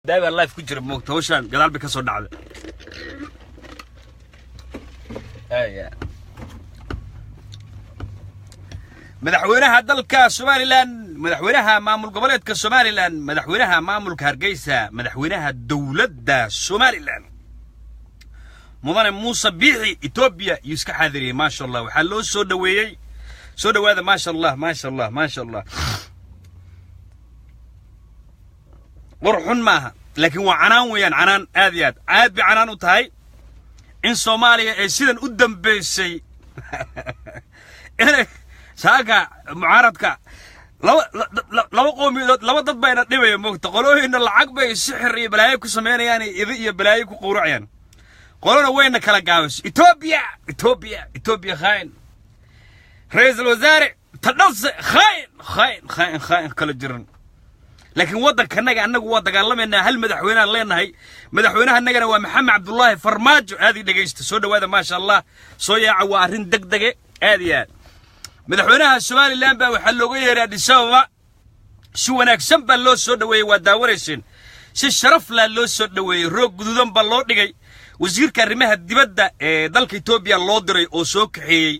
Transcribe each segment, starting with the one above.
Daabaa life ku jira moogta, hawshaan gadaal bay ka soo dhacday. Madaxweynaha dalka Somalilan, madaxweynaha maamul goboleedka Somalilan, madaxweynaha maamulka Hargeysa, madaxweynaha dowladda Somalilan mudane Muuse Biixi Etoobiya yuu iska xaadiriyey. Maasha Allah, waxaa loo soo dhoweeyey, soo dhowaada. Maasha Allah, maasha Allah, maasha Allah. War xun maaha, laakiin waa canaan weeyaan, canaan aad iyo aad aad bay canaan u tahay in Soomaaliya ay sidan u dambaysay inay saaka mucaaradka laba qowmiyadood, laba dad bayna dhibaya moogta. Qolooyinna lacag bay sixir iyo balaayo ku samaynayaan, idi iyo balaayo ku quuracayaan, qolona wayna kala gaabayso. Etoobiya, Etoobiya, Etoobiya khaa'in, ra-iisul wasaare Tadhase khaa'in, khaa'in, khaa'in, khaa'in kala jiran. Laakiin waddankanaga annagu waa dagaalamaynaa, hal madaxweyneaan leenahay, madaxweynahanagana waa Maxamed Cabdullaahi Farmaajo. Aad ii dhegaysta, soo dhowaada, maasha Allah, soo yaaca, waa arrin deg dege aad iyo aad. Madaxweynaha Somalilan baa waxaa looga yeeray Addis Ababa, si wanaagsan baa loo soo dhoweeyey, waa daawanayseen, si sharaf laa loo soo dhoweeyey, roog guduudan baa loo dhigay. Wasiirka arrimaha dibadda ee dalka Etoobiya loo diray oo soo kaxeeyey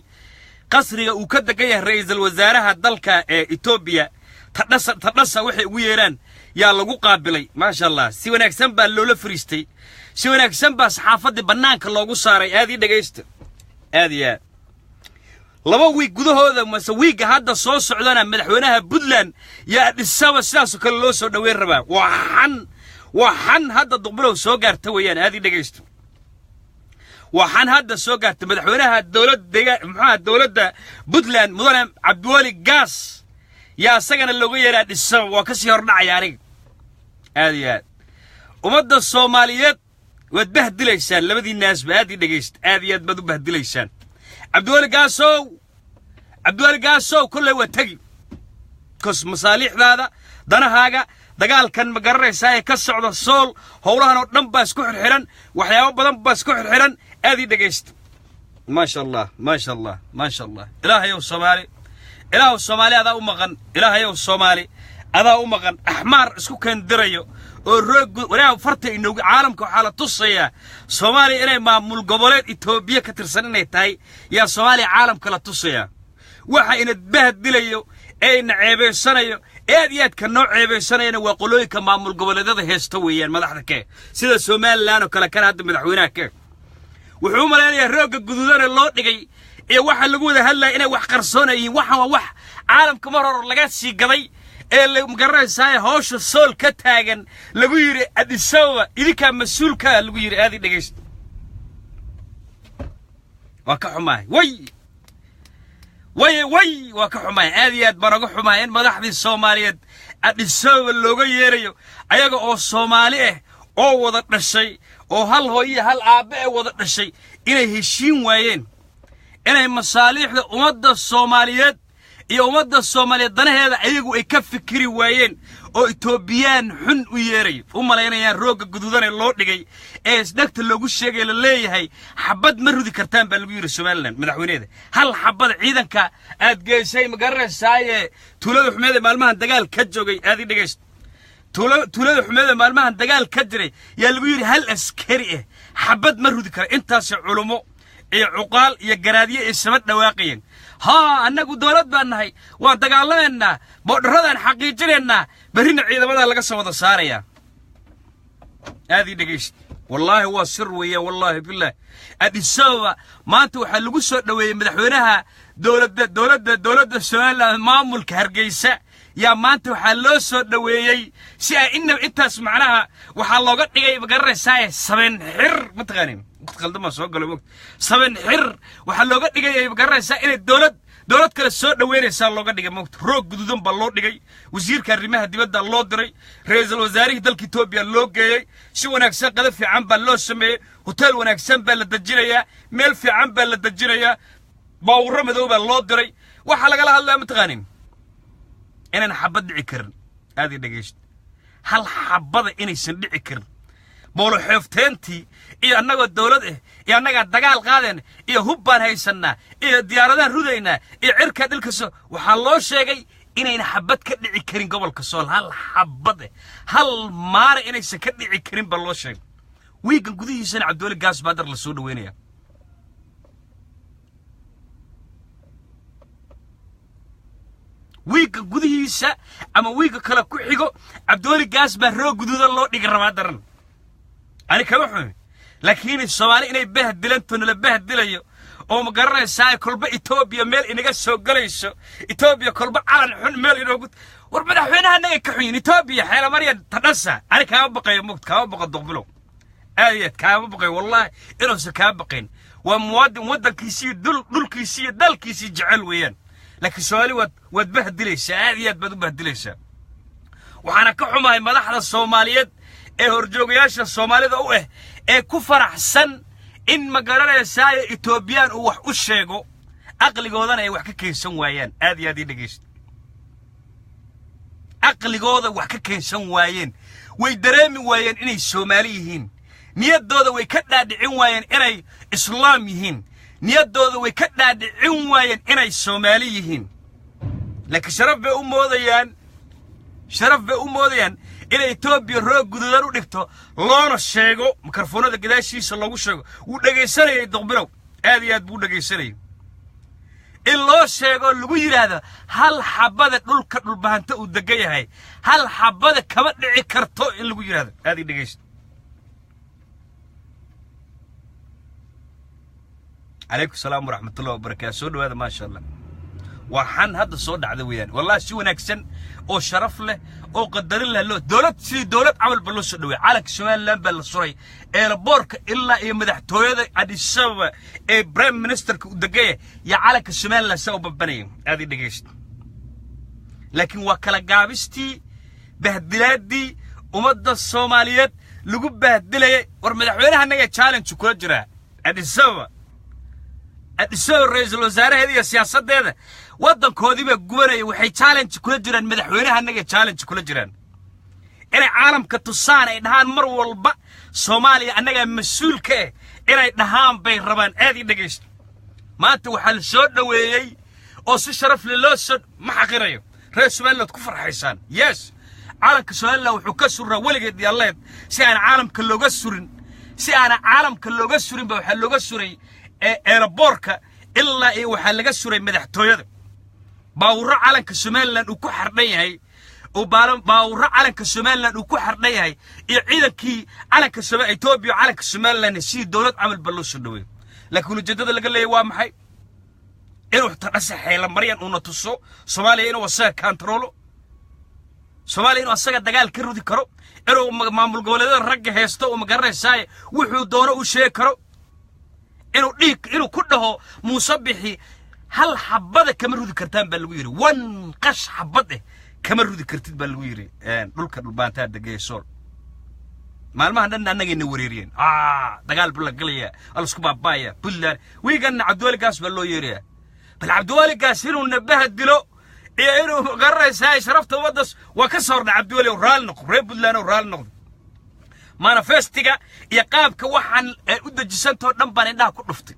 qasriga uu ka degan yahay ra'iisul wasaaraha dalka ee Etoobiya Tadhasa, Tadhasa waxay ugu yeeraan, yaa lagu qaabilay. Maasha Allah, si wanaagsan baa loola fariistay, si wanaagsan baa saxaafaddii bannaanka loogu saaray. Aad ii dhegaysta, aad iyo aad. 2 wiig gudahooda mase wiigga hadda soo socdana madaxweynaha Puntland yaa Addis Ababa sidaasoo kale loo soo dhoweyn rabaa. Waa xan, waa xan hadda Duqbilow soo gaarta weeyaan. Aad ii dhegaysto, waa xan hadda soo gaarta. Madaxweynaha dowladda, muxuaha dowladda Puntland mudane Cabdiweli Gaas yaa isagana looga yeeraa Addis Ababa, waa ka sii hordhacaya aniga. Aad iyo aad ummadda Soomaaliyeed waad bahdilaysaan labadii naasba. Aad ii dhegaysta, aad iyo aad baad u bahdilaysaan. Cabdiweli Gaasow, Cabdiweli Gaasow, kolley waa tegi kos masaaliixdaada, danahaaga. Dagaalkan ma garanaysaa ee ka socda Sool, howlahan oo dhan baa isku xirxiran, waxyaabo badan baa isku xirxiran. Aad ii dhegaysta, maasha Allah, maasha Allah, maasha Allah. Ilaahayow Soomaali, Ilaahow Soomaali adaa u maqan, Ilaahayow Soomaali adaa u maqan. Axmaar isku keendirayo oo roog walaah farta inoogu caalamka waxaa la tusayaa Soomaaliya inay maamul goboleed Etoobiya ka tirsan inay tahay, yaa Soomaaliya caalamka la tusayaa. Waxa ina bahdilayo ee ina ceebaysanayo, aad iyo aad ka noo ceebaysanayana, waa qolooyinka maamul goboleedyada heesta weeyaan, madaxda kee sida Somalilan oo kale. Kana hadda madaxweynaha kee wuxuu u malaynayaa roogga guduudane loo dhigay iyo waxa lagu wada hadlaya inay wax qarsoonayiin. Waxan waa wax caalamka mar hore laga sii gaday ee la magaranaysaa hawsha Sool ka taagan lagu yidhi Addis Ababa idinkaa mas-uulkaa lagu yidhi. Aad ii dhegaysta, waa ka xumahay, way way way, waa ka xumahay, aad iyo aad baan oga xumahay in madaxdii Soomaaliyeed Addis Ababa looga yeerayo, ayaga oo Soomaali ah oo wada dhashay oo hal hooyo hal aabbe ee wada dhashay inay heshiin waayeen, inay masaaliixda ummadda Soomaaliyeed iyo ummadda Soomaaliyeed danaheeda ayagu ay ka fikiri waayeen oo Etoobiyaan xun u yeerayo, u malaynayaan roogga guduudan ee loo dhigay ee isdhegta loogu sheegay la leeyahay xabad ma rudi kartaan baa lagu yidhi Somalilan madaxweyneeda. Hal xabad ciidanka aad geysay ma garanaysaaye tuulada xumeed ee maalmahan dagaal ka joogay, aad ii dhegaysto, tuulada xumeed ee maalmahan dagaal ka jiray yaa lagu yidhi hal askari ah xabad ma rudi kara. Intaasi culumo iyo cuqaal iyo garaadyo ay sama dhawaaqayeen, haa annagu dowlad baan nahay, waan dagaalamaynaa, boodharadaan xaqiijinaynaa, berrina ciidamadaa laga soo wada saarayaa. Aad ii dhegaysta, wallaahi waa sir weeyaan, wallaahi billaah. Addis Ababa maanta waxaa lagu soo dhoweeyey madaxweynaha dowladda Somaliland maamulka Hargeysa yaa maanta waxaa loo soo dhoweeyey si ay ina intaas macnaha waxaa looga dhigay ma garanaysaa sabeen xir, ma taqaanin waqti qaldan baa soo galay mogta, sabeen xir waxaa looga dhigay ma garanaysaa inay dowlad kale soo dhoweynaysaa looga dhigay mogta. Roog guduudan baa loo dhigay, wasiirka arrimaha dibadda loo diray, ra'iisul wasaarihii dalka Etoobiya loo geeyey, si wanaagsan qada fiican baa loo sameeyey, hotel wanaagsan baa la dejinayaa, meel fiican baa la dejinayaa, baawurro madow baa loo diray. Waxaa lagala hadlaya ma taqaanin inaan xabad dhici karin. Aad ii dhegaysto, hal xabada inaysan dhici karin, boolo xeefteentii iyo annagoo dowlad ah iyo annagaa dagaal qaadeen iyo hub baan haysannaa iyo diyaaradaan rudaynaa iyo cirkaa dhilkaso, waxaa loo sheegay Inayna xabad ka dhici karin gobolka Sool, hal xabad eh, hal maare inaysan ka dhici karin baa loo sheegay. Wiigan gudihiisana Cabdiweli Gaas baa dar la soo dhaweynaya. Wiigga gudihiisa ama wiigga kale ku xigo Cabdiweli Gaas baa roog guduudan loo dhigi rabaa. Daran ani kama xumi, laakiin Soomaali inay bahdilanto, nala bahdilayo oo ma garanaysaa, kolba Etoobiya meel inaga soo galayso, Etoobiya kolba calan xun meel inoogu war madaxweynaha naga ka xun yihin Etoobiya xeelamarya tadhasa. Ani kaama baqayo, mugt kaama baqo Duqbilow, aad iyo aad kaama baqayo, wallahi inuusan kaa baqayn. Waa muwaadin waddankiisii, dhulkiisii iyo dalkiisii jecel weeyaan, laakiin Soomaali waad bahdilaysaa, aad iyo aad baad u bahdilaysaa. Waxaana ka xumahay madaxda Soomaaliyeed ee horjoogayaasha Soomaalida u ah ee ku faraxsan in ma garanaysaa Etoobiyaan uu wax u sheego, aqligoodana ay wax ka keensan waayaan. Aad iyo aad ii dhegaysta, aqligooda wax ka keensan waayeen, way dareemi waayeen inay Soomaali yihiin, niyaddooda way ka dhaadhicin waayeen inay Islaam yihiin, niyaddooda way ka dhaadhicin waayeen inay Soomaali yihiin, laakiin sharaf bay u moodayaan, sharaf bay u moodayaan inay Etoobiya roog guduudan u dhigto, loona sheego mikrofoonada gadaashiisa loogu sheego. Wuu dhegaysanayay Duqbilow, aad iyo aad buu u dhegaysanayay in loo sheego, lagu yidhaahdo hal xabada dhulka Dhulbahanta uu degan yahay hal xabada kama dhici karto in lagu yidhahdo. Aad ii dhegaysta. Calaykum salaam waraxmatullahi wabarakaatu, soo dhawaada. Maasha Allah, waa xan hadda soo dhacda weeyaan. Wallahi si wanaagsan oo sharaf leh oo qadarin leh loo dowlad, sidii dowlad camal ba loo soo dhaweeyay. Calanka Somaliland baa la suray eelaboorka ilaa iyo madaxtooyada Addis Ababa ee prime ministerka u degaya, yaa calanka Somaliland saa u babanaya. Aad ii dhegaysta. Laakiin waa kala gaabistii, bahdilaadii ummadda Soomaaliyeed lagu bahdilayay. War madaxweynaha annaga challenge kula jiraa Addis Ababa, Addis Ababa ra-iisul wasaaraheeda iyo siyaasaddeeda waddankoodii baa gubanaya. Waxay challenge kula jiraan madaxweynaha annaga, challenge kula jiraan inay caalamka tusaan, ay dhahaan mar walba Soomaaliya annagaa mas-uul ka ah inay dhahaan bay rabaan. Aad ii dhegaysto. Maanta waxaa la soo dhoweeyey oo si sharaf leh loo soo ma xaqirayo reer Somaliland ku farxaysaan. Yes, calanka Somaliland wuxuu ka suraa weligeed yaalleed si aan caalamka looga surin, si aana caalamka looga surin ba waxaa looga suray eeraboorka ilaa iyo waxaa laga suray madaxtooyada baawurro calanka Somaliland uu ku xardhan yahay, uu baawurro calanka Somaliland uu ku xardhan yahay iyo ciidankii calanka Etoobiya, calanka Somaliland sidii dowlad camal ba loo soo dhaweeyo. Laakiin ujeeddada laga leeyahy waa maxay? Inuu tadhasa xeelamaryan uuna tuso Soomaaliya inuu asaga kantaroolo Soomaaliya, inuu asaga dagaal ka rudi karo, inuu maamul goboleedyada ragga haysto oo ma garanaysaa wuxuu doono u sheegi karo, inuu dhiig inuu ku dhaho Muuse Bixi hal xabada kama rudi kartaan baa lagu yidhi, wan qash xabad eh kama rudi kartid baa lagu yidhi dhulka Dhulbaantaa degaya Sool. Maalmahan dhan annagayna wareeriyeen, dagaal baa la galaya, waa laisku baabaaya Puntland. Wiiganna Cabdiwali Gaas baa loo yeerayaa. Bal Cabdiwali Gaas inuu nabaha dilo iyo inuu garanaysaa sharafta ummaddas waa ka soo hordha. Cabdiwali oo raalli noqo, reer Puntland oo raalli noqdo, manifestiga iyo qaabka waxaan u dejisantoo dhan baan indhaha ku dhuftay.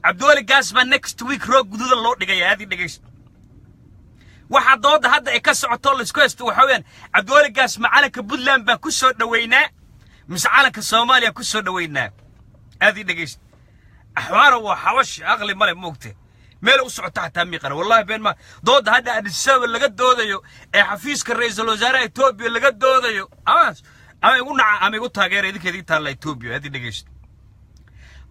Cabdiwali Gaas baa next week roog guduudan loo dhigaya. Aad ii dhegaysta. Waxa dooda hadda ay ka socoto laisku haysto waxaa weeyaan Cabdiwali Gaas ma calanka Puntland baan ku soo dhoweynaa mise calanka Soomaaliya ku soo dhoweynaa? Aad ii dhegaysta. Axwaaro waa xawash aqli male, moogte meel u socota xataa miiqana. Wallahi been ma dooda hadda Addis Ababa laga doodayo ee xafiiska ra'iisul wasaaraha Etoobiya laga doodayo, ama igu naca ama igu taageera, idinka idin taalla Etoobiya. Aad ii dhegaysta.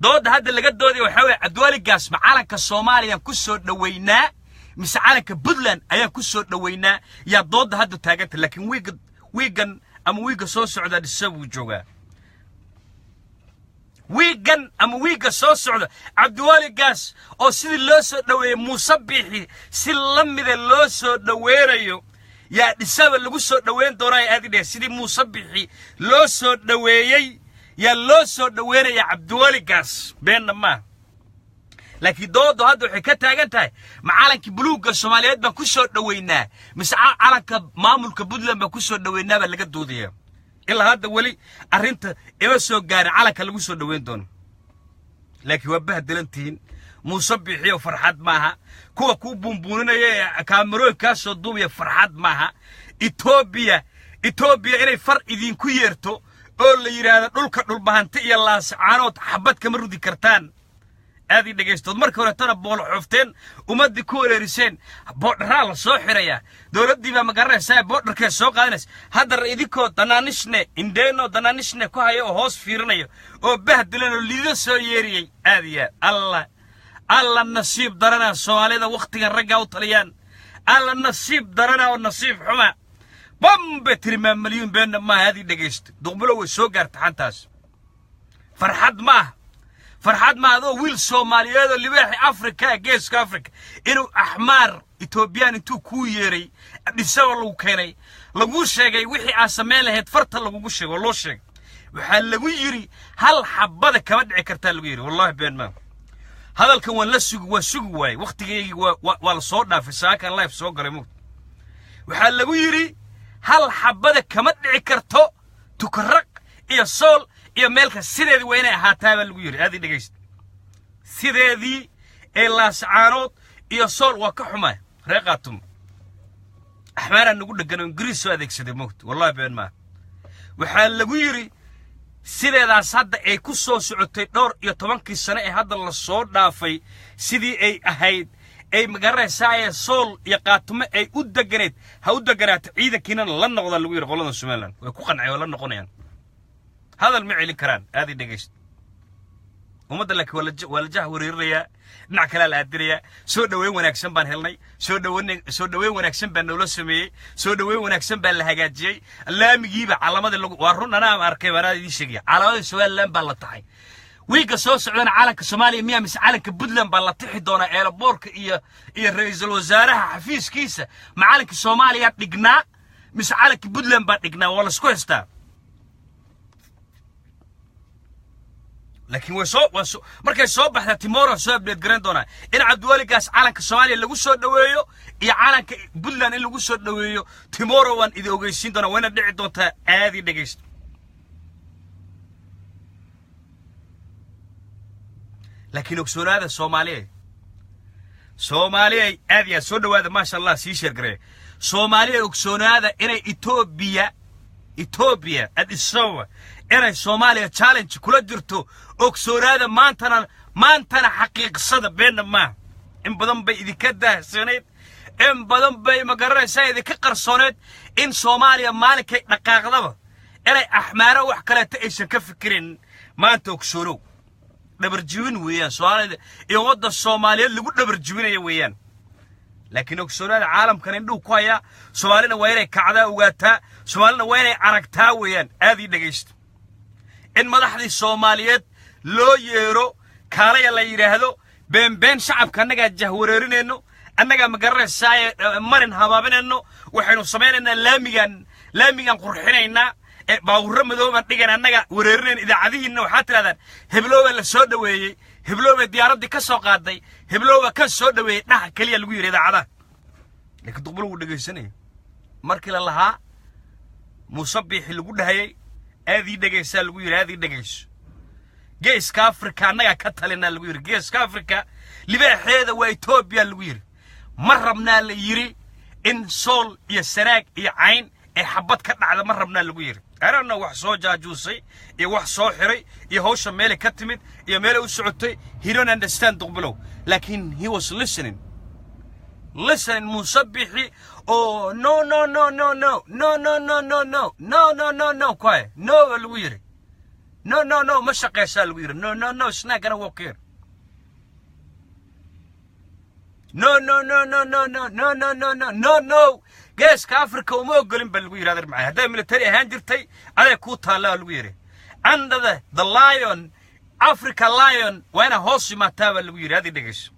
Dooda hadda laga doodayo waxaa weeye Cabdiwali Gaas ma calanka Soomaaliya ku soo dhoweynaa mise calanka Puntland ayaan ku soo dhoweynaa, yaa dooda hadda taaganta. Laakiin wiiga, wiigan ama wiiga soo socda Addis Ababa wuu joogaa. Wiigan ama wiigga soo socda Cabdiwali Gaas oo sidii loo soo dhoweeyey Muuse Biixi si la mida loo soo dhoweynayo yaa dhisaba lagu soo dhoweyn doonaa. Aad idheh, sidii Muuse Biixi loo soo dhoweeyey yaa loo soo dhoweynaya Cabdiwali Gaas, beenna maaha. Laakiin doodu hadda waxay ka taagan tahay ma calankii buluugga Soomaaliyeed baan ku soo dhoweynaa mise calanka maamulka Puntland baan ku soo dhoweynaa baa laga doodaya. Ilaa hadda weli arrinta ima soo gaarin calanka lagu soo dhoweyn doono, laakiin waa bahdelantihiin. Muuse Biixiyo farxad maaha. Kuwa kuu buunbuuninaya ee kaamarooyinkaa soo duubaya farxad maaha. Etoobiya inay far idinku yeerto oo la yidhaahdo dhulka Dhulbahante iyo Laascaanood xabad kama rudi kartaan, aad ii dhegaystood. Marka horetana boolo xufteen, ummaddii ku wareeriseen, boodharaa la soo xirayaa, dowladdii baa magaranaysaa boodharkee soo qaadanaysa. Haddana idinkoo danaanishne indheeno danaanishne ku haya oo hoos fiirinayo oo bahdilan oo liido soo yeeriyey, aad iyo aad. Alla alla, nasiib daranaa Soomaalida wakhtigan raggaa u taliyaan. Alla nasiib daranaa oo nasiib xuma. Bambe tiri maamalyuun, beenna maaha. Aad ii dhegaysto, Duqbulo way soo gaarta xantaas. Farxad maaha, farxad ma adoo wiil Soomaaliyeed oo libaaxi Afrika, Geeska Afrika, inuu axmaar Etoobiyaan intuu kuu yeeray dhisaba lagu keenay, laguu sheegay wixii aad samayn lahayd, farta lagugu sheego oo loo sheegay. Waxaa lagu yidhi hal xabada kama dhici kartaa lagu yidhi. Wallahi been maa. Hadalkan waan la sugi, waan sugi waayey. Wakhtigaygii waa la soo dhaafay. Saakan live soo galay mugta. Waxaa lagu yidhi hal xabada kama dhici karto Tukaraq iyo Sool iyo meelka, sideedii waa inay ahaataa baa lagu yidhi. Aad ii dhegaysta, sideedii ee Laascaanood iyo Sool. Waa ka xumaa reer Qaatum. Axmaaraa nagu dhegan oo Ingiriis soo adeegsaday mogta. Wallahi been maa. Waxaa lagu yidhi sideedaas hadda ay ku soo socotay dhowr iyo tobankii sano ee hadda la soo dhaafay, sidii ay ahayd ay magaranaysaa ee Sool iyo Qaatumo ay u deganayd ha u deganaato, ciidankiinana la noqdaa lagu yidhi. Qolada Somaliland way ku qancay oo la noqonayaan, hadal ma celin karaan. Aad ii dhegaysta ummadda, laakiin waa la jah wareerinayaa, dhinac kalea la aadinayaa. Soo dhoweyn wanaagsan baan helnay, soo dhoweyn wanaagsan baa noola sameeyey, soo dhoweyn wanaagsan baa la hagaajiyey laamigiiba, calamadii lagu waa run. Anaa arkay, baan idiin sheegaya, calamadii Somaliland baa la taxay. Wiigga soo socdana calanka Soomaaliya miyaa mise calanka Puntland baa la tixi doonaa eelaboorka iyo ra'iisul wasaaraha xafiiskiisa? Ma calanka Soomaaliya dhignaa mise calanka Puntland baa dhignaa? Waa laisku haystaa. Laakiin way soo waa soo markay soo baxda tomorrow soo update garan doonaa in Cabdiweligaas calanka Soomaaliya lagu soo dhoweeyo iyo calanka Puntland in lagu soo dhoweeyo. Tomorrow waan idin ogeysiin doonaa, wayna dhici doontaa. Aadi dhegaysto. Laakiin ogsoonaada Soomaaliya, Soomaaliya, aad iyo aad soo dhowaada, maasha Allah, sii share gareeya. Soomaaliya, ogsoonaada inay Etoobiya Addis Ababa inay Soomaaliya challenge kula jirto. Ogsoonaada maantana, maantana xaqiiqsada, beenna maaha. In badan bay idinka daahsanayd, in badan bay magaranaysaa idinka qarsooneed in Soomaaliya maalinkay dhaqaaqdaba inay axmaaro wax kaleeto aysan ka fikirin. Maanta ogsoonow, dhabarjibin weeyaan Soomaalida iyo wadda Soomaaliyeed lagu dhabarjibinaya weeyaan. Laakiin ogsoonaada, caalamkan indhuhu ku hayaa. Soomaalina waa inay kacdaa, ogaataa. Soomaalina waa inay aragtaa weeyaan. Aad ii dhegaysto, in madaxdii Soomaaliyeed loo yeero, kaalaya la yidhaahdo, beenbeen shacabka annagaa jahwareerinayno, annagaa ma garanaysaaye marin habaabinayno, waxaynu samaynaynaa laamigan qurxinaynaa, baawurro madow baan dhigan, annaga wareerinayn. Idaacadihiinna waxaa tidhahdaan hebloobaa la soo dhoweeyey, hebloobaa diyaaraddii ka soo qaaday, hebloobaa ka soo dhoweeyey, dhaha keliya lagu yidhi idaacadaha. Laakiin Duqbulo wuu dhegaysanaya markii la lahaa Muuse Biixi lagu dhahayay. Aad ii dhegaysaa lagu yidhi, aad ii dhegayso, Geeska Afrika annagaa ka talinaa lagu yidhi, Geeska Afrika libaaxeeda waa Etoobiya lagu yidhi. Ma rabnaa la yidhi in Sool iyo Sanaag iyo Cayn ay xabad ka dhacda, ma rabnaa lagu yidhi. Anana wax soo jaajuusay iyo wax soo xiray iyo hawsha meelay ka timid iyo meelay u socotay, he don't understand Duqbilow, laakiin he was listening, listening. Muuse Bixi oh, no no no no no no no no no no no no no no kwaye no baa lagu yidhi. No no no, ma shaqaysaa lagu yidhi. No no no, it's not gonna work here. No no no no no no no no no no no no, Geeska Africa uma ogolin baa lagu yidhi. Adeer macay, hadday military ahaan jirtay adeeg kuu taalla lagu yidhi. Under the lion, Africa lion, waa inaa hoos imaataa baa lagu yidhi. Adi dhegeyso,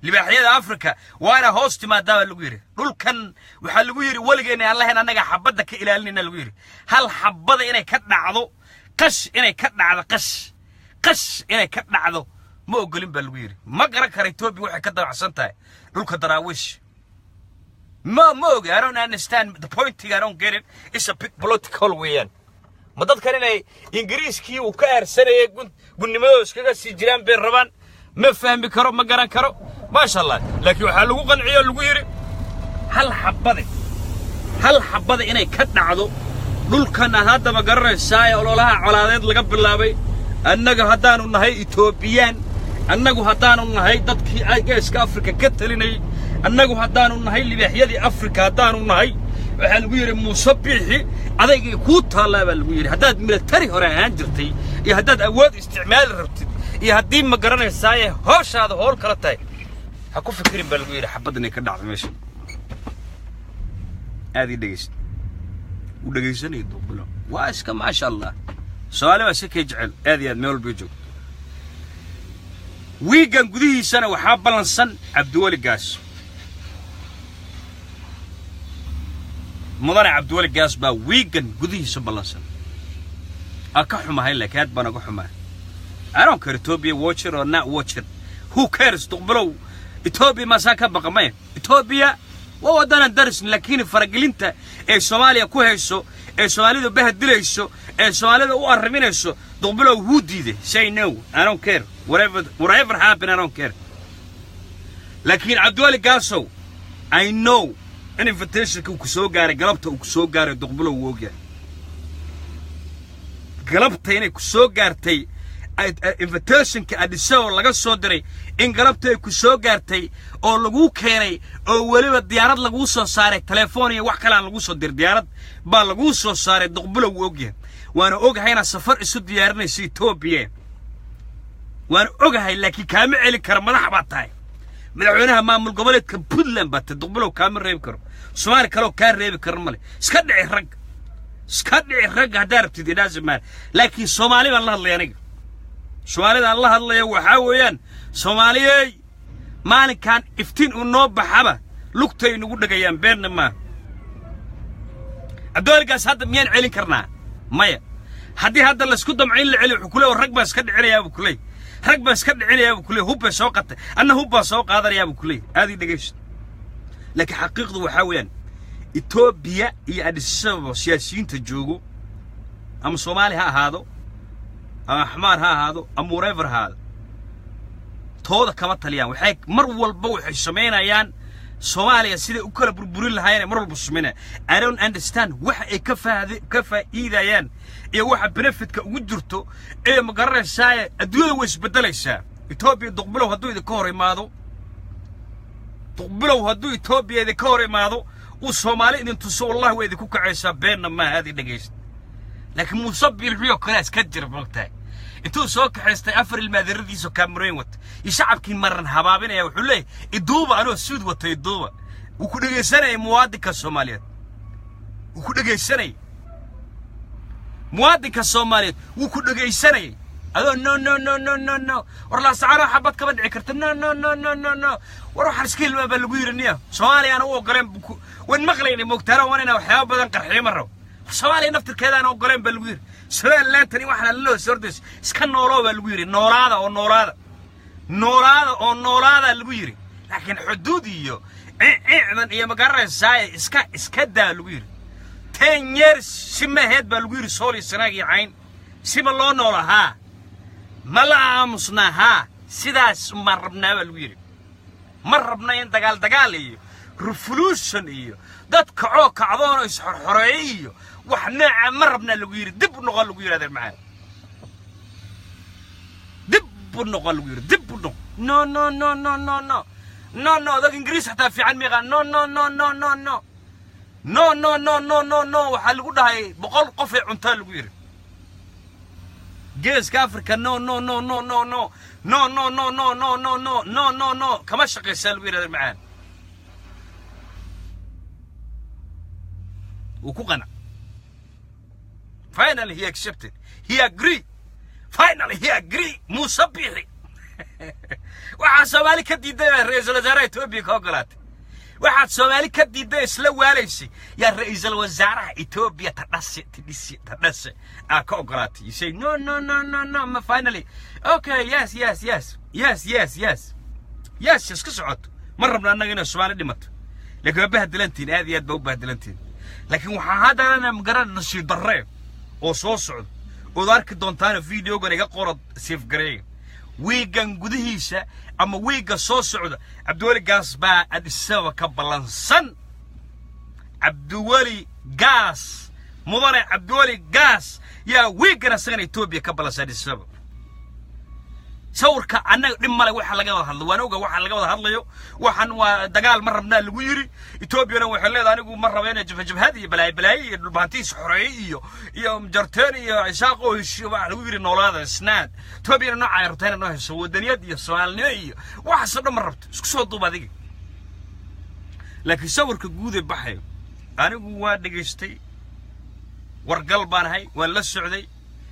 libaaxyada Africa waa inaa hoos timaadaa baa lagu yidhi. Dhulkan waxaa lagu yidhi weligeena aan lahayn annaga xabadda ka ilaalinayna lagu yidhi. Hal xabada inay ka dhacdo, qash inay ka dhacdo, qash qash inay ka dhacdo ma ogolin baa lagu yidhi. Ma garan kara Etoobiya waxay ka dabacsan tahay dhulka Daraawiish. Ma ogi. I don't understand the point. I don't get it. It's a big political weeyaan. Ma dadkan inay Ingiriiskii uu ka aarsanayay gunnimadooda iskaga sii jiraan bay rabaan? Ma fahmi karo, ma garan karo, maasha Allah. Laakiin waxaa lagu qanciyo, lagu yidhi hal xabbade, hal xabbada inay ka dhacdo dhulkan aad haddaba garanaysaa ee ololaha colaadeed laga bilaabay. Annaga haddaannu nahay Etoobiyaan, annagu haddaannu nahay dadkii Geeska Afrika ka talinayay, annagu haddaannu nahay libaaxyadii Afrika haddaannu nahay, waxaa lagu yidhi Muuse Biixi, adaygay kuu taallaa baa lagu yidhi. Haddaad military hore ahaan jirtay iyo haddaad awood isticmaali rabtid iyo haddii ma garanaysaaye hooshaada howl kala tahay, ha ku fikirin baa lagu yidhi xabad inay ka dhacdo meesha. Aad ii dhegaysta, u dhegaysanaya Duqbilo waa iska maasha Allah. Soomaali waa iska kay jecel aad iyo aad meel walba joogto. Wiiggan gudihiisana waxaa ballansan Cabdiweli Gaas, mudane Cabdiweli Gaas baa wiiggan gudihiisa ballansan. A ka xumahay, laakiin aad baan uga xumahay. I don't care Ethiopia watch it or not watch it. Who cares? Duqbilow Ethiopia maasaa ka baqa? Maya. Ethiopia waa waddanan darisn, laakiin faragelinta ee Soomaaliya ku hayso, ee Soomaalida bahadilayso, ee Soomaalida u arriminayso, Duqbilow wuu diiday. Say no, I don't care, whatever happen, I don't care. Laakiin Cabdiwali Gaasow, I know in invitationka uu ku soo gaaray galabta, uu ku soo gaaray. Duqbilow wuu ogyahay galabta inay ku soo gaartay invitationka Addis Ababa laga soo diray, in galabta ay ku soo gaartay oo laguu keenay oo weliba diyaarad laguu soo saaray. Telefoon iyo wax kale aan laguu soo diray, diyaarad baa laguu soo saaray. Duqbilow wuu ogyahay, waana ogahay inaad safar isu diyaarinayso Etoobiya, waan ogahay, laakiin kaama celin kara. Madax baad tahay, madaxweynaha maamul goboleedka Puntland baad tahay. Duqbilow kaama reebi karo, Soomaali kaloo kaa reebi karo male. Iska dhici rag, iska dhici ragga haddaa rabtid, idhaasimaan. Laakiin Soomaali baan la hadlaya aniga. Soomaalidaan la hadlaya waxaa weeyaan, Soomaaliyey, maalinkan iftiin uu noo baxaba lugtay nagu dhegayaan, beenna maaha. Cabdiwaligaas hadda miyaan celin karnaa? Maya. Haddii hadda laysku damco in la celiyo, wuxuu kuleey rag baa iska dhicinayaa buu kuleey, rag baa iska dhicinayaa buu kuleey, hub bay soo qatay, anna hub baa soo qaadanayaa buu kuleey. Aad ii dhegaysto. Laakiin xaqiiqdu waxaa weeyaan, Etoobiya iyo Addis Ababa siyaasiyiinta joogo, ama Soomaali ha ahaado ama Axmaar ha ahaado ama whatever ha ahaado, tooda kama taliyaan. Waxay mar walba waxay samaynayaan Soomaaliya siday u kala burburin lahaayeen mar walba samaynayaan. I don't understand waxa ay ka faa'iidayaan iyo waxa benefitka ugu jirto ee ma garanaysaa. Adduunyada way isbedelaysaa. Etoobiya, Duqbilow hadduu idinka hor imaado, Duqbilow hadduu Etoobiya idinka hor imaado, uu Soomaali idin tuso, wallahi way idinku kacaysaa, beenna maaha. Aad i dhegaysta. Laakiin Muuse Biixiyoo kalea iska jira, moogtahay, intuu soo kaxaystay afar ilmaadiradiisoo kaamarooyin wata iyo shacabkii maran habaabinaya, wuxuu leeyahay iduuba anoo suud wata, iduuba. Wuu ku dhegaysanayay muwaadinka Soomaaliyeed, wuu ku dhegaysanayay muwaadinka Soomaaliyeed, wuu ku dhegaysanayay adoo no no no no no no, war Laasacaanoo xabad kama dhici karta, no no no no no no, war waxaan iska hilmaa baa lagu yidhi niya Soomaaliya aan u ogoleen. Waan maqlaynay, moogtaana, waan inaa waxyaaba badan qarxiyo ma rabo. Soomaaliya naftirkeeda aan ogoleen baa lagu yidhi. Somalilandtani waxaan la hoos ordayso iska nooloo baa lagu yidhi, noolaada oo noolaada, noolaada oo noolaadaa lagu yidhi. Laakiin xuduud iyo cicdan iyo magaranaysaa iska daa lagu yidhi. 10 years si maheed baa lagu yidhi. Sool iyo Sanaag iyo Cayn siba loo noola haa, ma la aamusnaa haa, sidaas ma rabnaa baa lagu yidhi. Ma rabna in dagaal dagaal iyo revolution iyo dad kacoo kacdoon oo isxorxoreeye iyo wax nooca ma rabnaa lagu yidhi. Dib u noqon lagu yidhi, adeer macaan, dib u noqon lagu yidhi, dib u noqon. No no no no no no no no, adag Ingiriis xataa fiican miiqaan. No no no no no no no no no no no no. Waxaa lagu dhahay 100 qof ee cuntaa lagu yidhi Geeska Africa. No no no no no no no no no no no no no no no no, kama shaqaysaa lagu yidhi, adeer macaan. Wuu ku qanac. Finally he accepted, he agreed, finally he agreed. Muuse Biixi waxaa Soomaali ka diiday baa ra-iisul wasaaraha Etoobiya ka ogolaatay. Waxaad Soomaali ka diiday isla waalaysay yaa ra-iisul wasaaraha Etoobiya tadhase tidhisi tadhase aa ka ogolaatay. You say no no no no no ma, finally okay, yes yes yes yes yes yes yes, iska socoto. Ma rabno annaga inay Soomaali dhimato, laakiin waa bahdilantiin, aad iyo aad baa u bahdilantiin. Laakiin waxaa haddana magaran nasiib darre oo soo socdo ood arki doontaana videogan iga qora, seef gareeya. Wiigan gudihiisa ama wiigga soo socda Cabdiweli Gaas baa Addis Ababa ka ballansan. Cabdiweli Gaas, mudane Cabdiweli Gaas yaa wiiggan asagana Etoobiya ka ballansan Addis Ababa. Sawirka annaga dhib male waxa laga wada hadlo, waan oga waxa laga wada hadlayo. Waxaan waa dagaal ma rabnaa lagu yiri. Etoobiyana waxay leedahay anigu ma rabo inay jabhad iyo balaayo balaayo iyo dhulbaantiis xoreeye iyo jarteen iyo Isaaq oo heshiyo waxa lagu yiri noolaada isnaad. Etoobiyana nooca ay rabtaa inay noo hesho wadaniyad iyo Soomaalinimo iyo waxaasoo dhan ma rabto, isku soo duub adiga. Laakiin sawirka guud ee baxayo anigu waa dhegaystay, wargal baan ahay, waan la socday.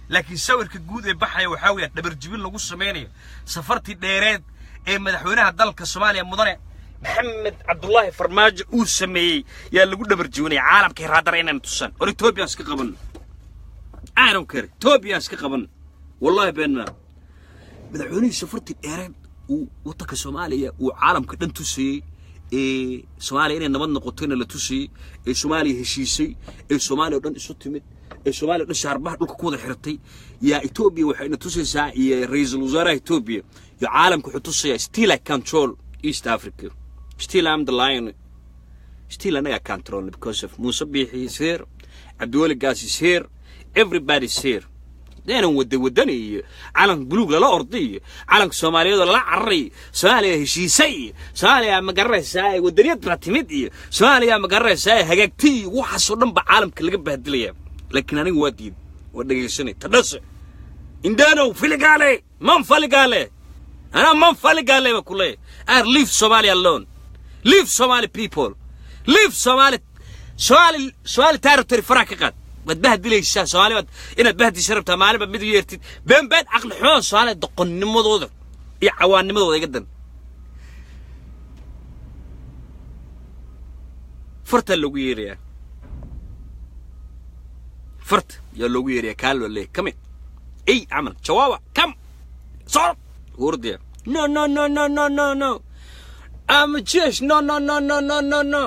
Laakiin sawirka guud ee baxaya waxaa weeyaan dhabarjibin lagu samaynayo safartii dheereed ee madaxweynaha dalka Soomaaliya mudane Maxamed Cabdullaahi Farmaajo uu sameeyey yaa lagu dhabarjibinaya. Caalamkay raadara inaan tusan or Etoobiya iska qaban. I don't care, Etoobiya iska qaban, wallahi been ma. Madaxweynihii safartii dheereed uu waddanka Soomaaliya uu caalamka dhan tusayey ee Soomaaliya inay nabad noqotayna la tusayey, ee Soomaaliya heshiisay, ee Soomaaliya oo dhan isu timid, ee Soomaaliya dhan shaarbaha dhulka ku wada xiratay, yaa Etoobiya waxayna tusaysaa iyo ra'iisul wasaaraha Etoobiya iyo caalamka wuxuu tusayaa still I control East Africa, still I'm the lion, still anaga control because of Musa Biixi is here, Cabdiweli Gaas is here, everybody is here. Deenan wada wadani iyo calanka buluug lala orday iyo calanka Soomaaliyeed oo lala cararay, Soomaaliya heshiisay iyo Soomaaliya ma garanaysaa wadaniyad baa timid iyo Soomaaliya ma garanaysaa hagaagtay iyo waxaasoo dhan baa caalamka laga bahdilaya. Laakiin anigu waa diiday, waa dhegaysanay. Tadhase indano filigale man faligale anaa man faligale ba ku leeyahay. I leave Somalia alone, leave Somali people, leave Somali, Somali, Somali territory faraha ka qaad. Waad bahdilaysaa Soomaali, baad inaad bahdisha rabtaa, maalinba mid u yeertid been been caqli xumo. Soomaaliya doqonnimadooda iyo cawaannimadooda iga dan. Fartaa loogu yeerayaa, farta yaa loogu yeerayaa, kaa loo leeyahay come in ey camal jawaaba come socod hurdaya. No no no no no no no, I'm a Jewish. No no no no no no no.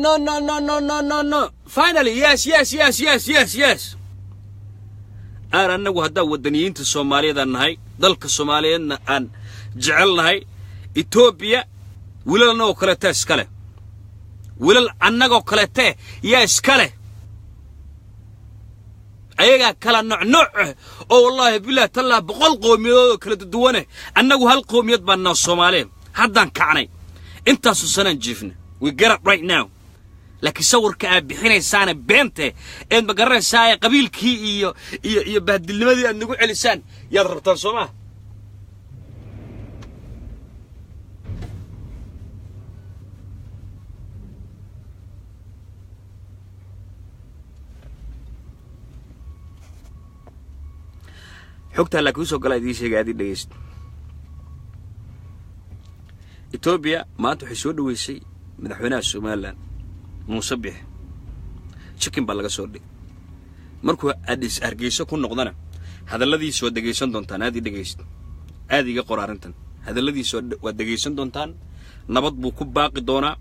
No no no no no no no. Finally, yes yes yes yes yes yes. Aan annagu haddaan waddaniyiinta Soomaaliyeed aan nahay, dalka Soomaaliyeedna aan jecel nahay, Etoobiya wiilal annagoo kaleeta iska leh, wiilal annagoo kaleete yaa iska leh, ayagaa kala nooc nooc ah oo wallaahi bilaah tallaa 100 qowmiyadood oo kala duwane. Annagu hal qowmiyad baan naha Soomaaliyeed. Haddaan kacnay, intaasoo sanaan jiifna, we get up right now. Laakiin sawirka aad bixinaysaane beente eed ma garanaysaa qabiilkii iyo bahdilnimadii aad nagu celisaan yaad rabtaan, soo maa? Xogtaa laakiin usoo galaa idiin sheegay, aad ii dhegaysta. Etoobiya maanta waxay soo dhoweysay madaxweynaha Somaliland Muuse Bix, chicken baa laga soo dhigay. Markuu Addis Hargeysa ku noqdana hadalladiisa waad dhegaysan doontaan. Aad ii dhegaysta, aad iga qor arrintan. Hadalladiisa waad dhegaysan doontaan. Nabad buu ku baaqi doonaa,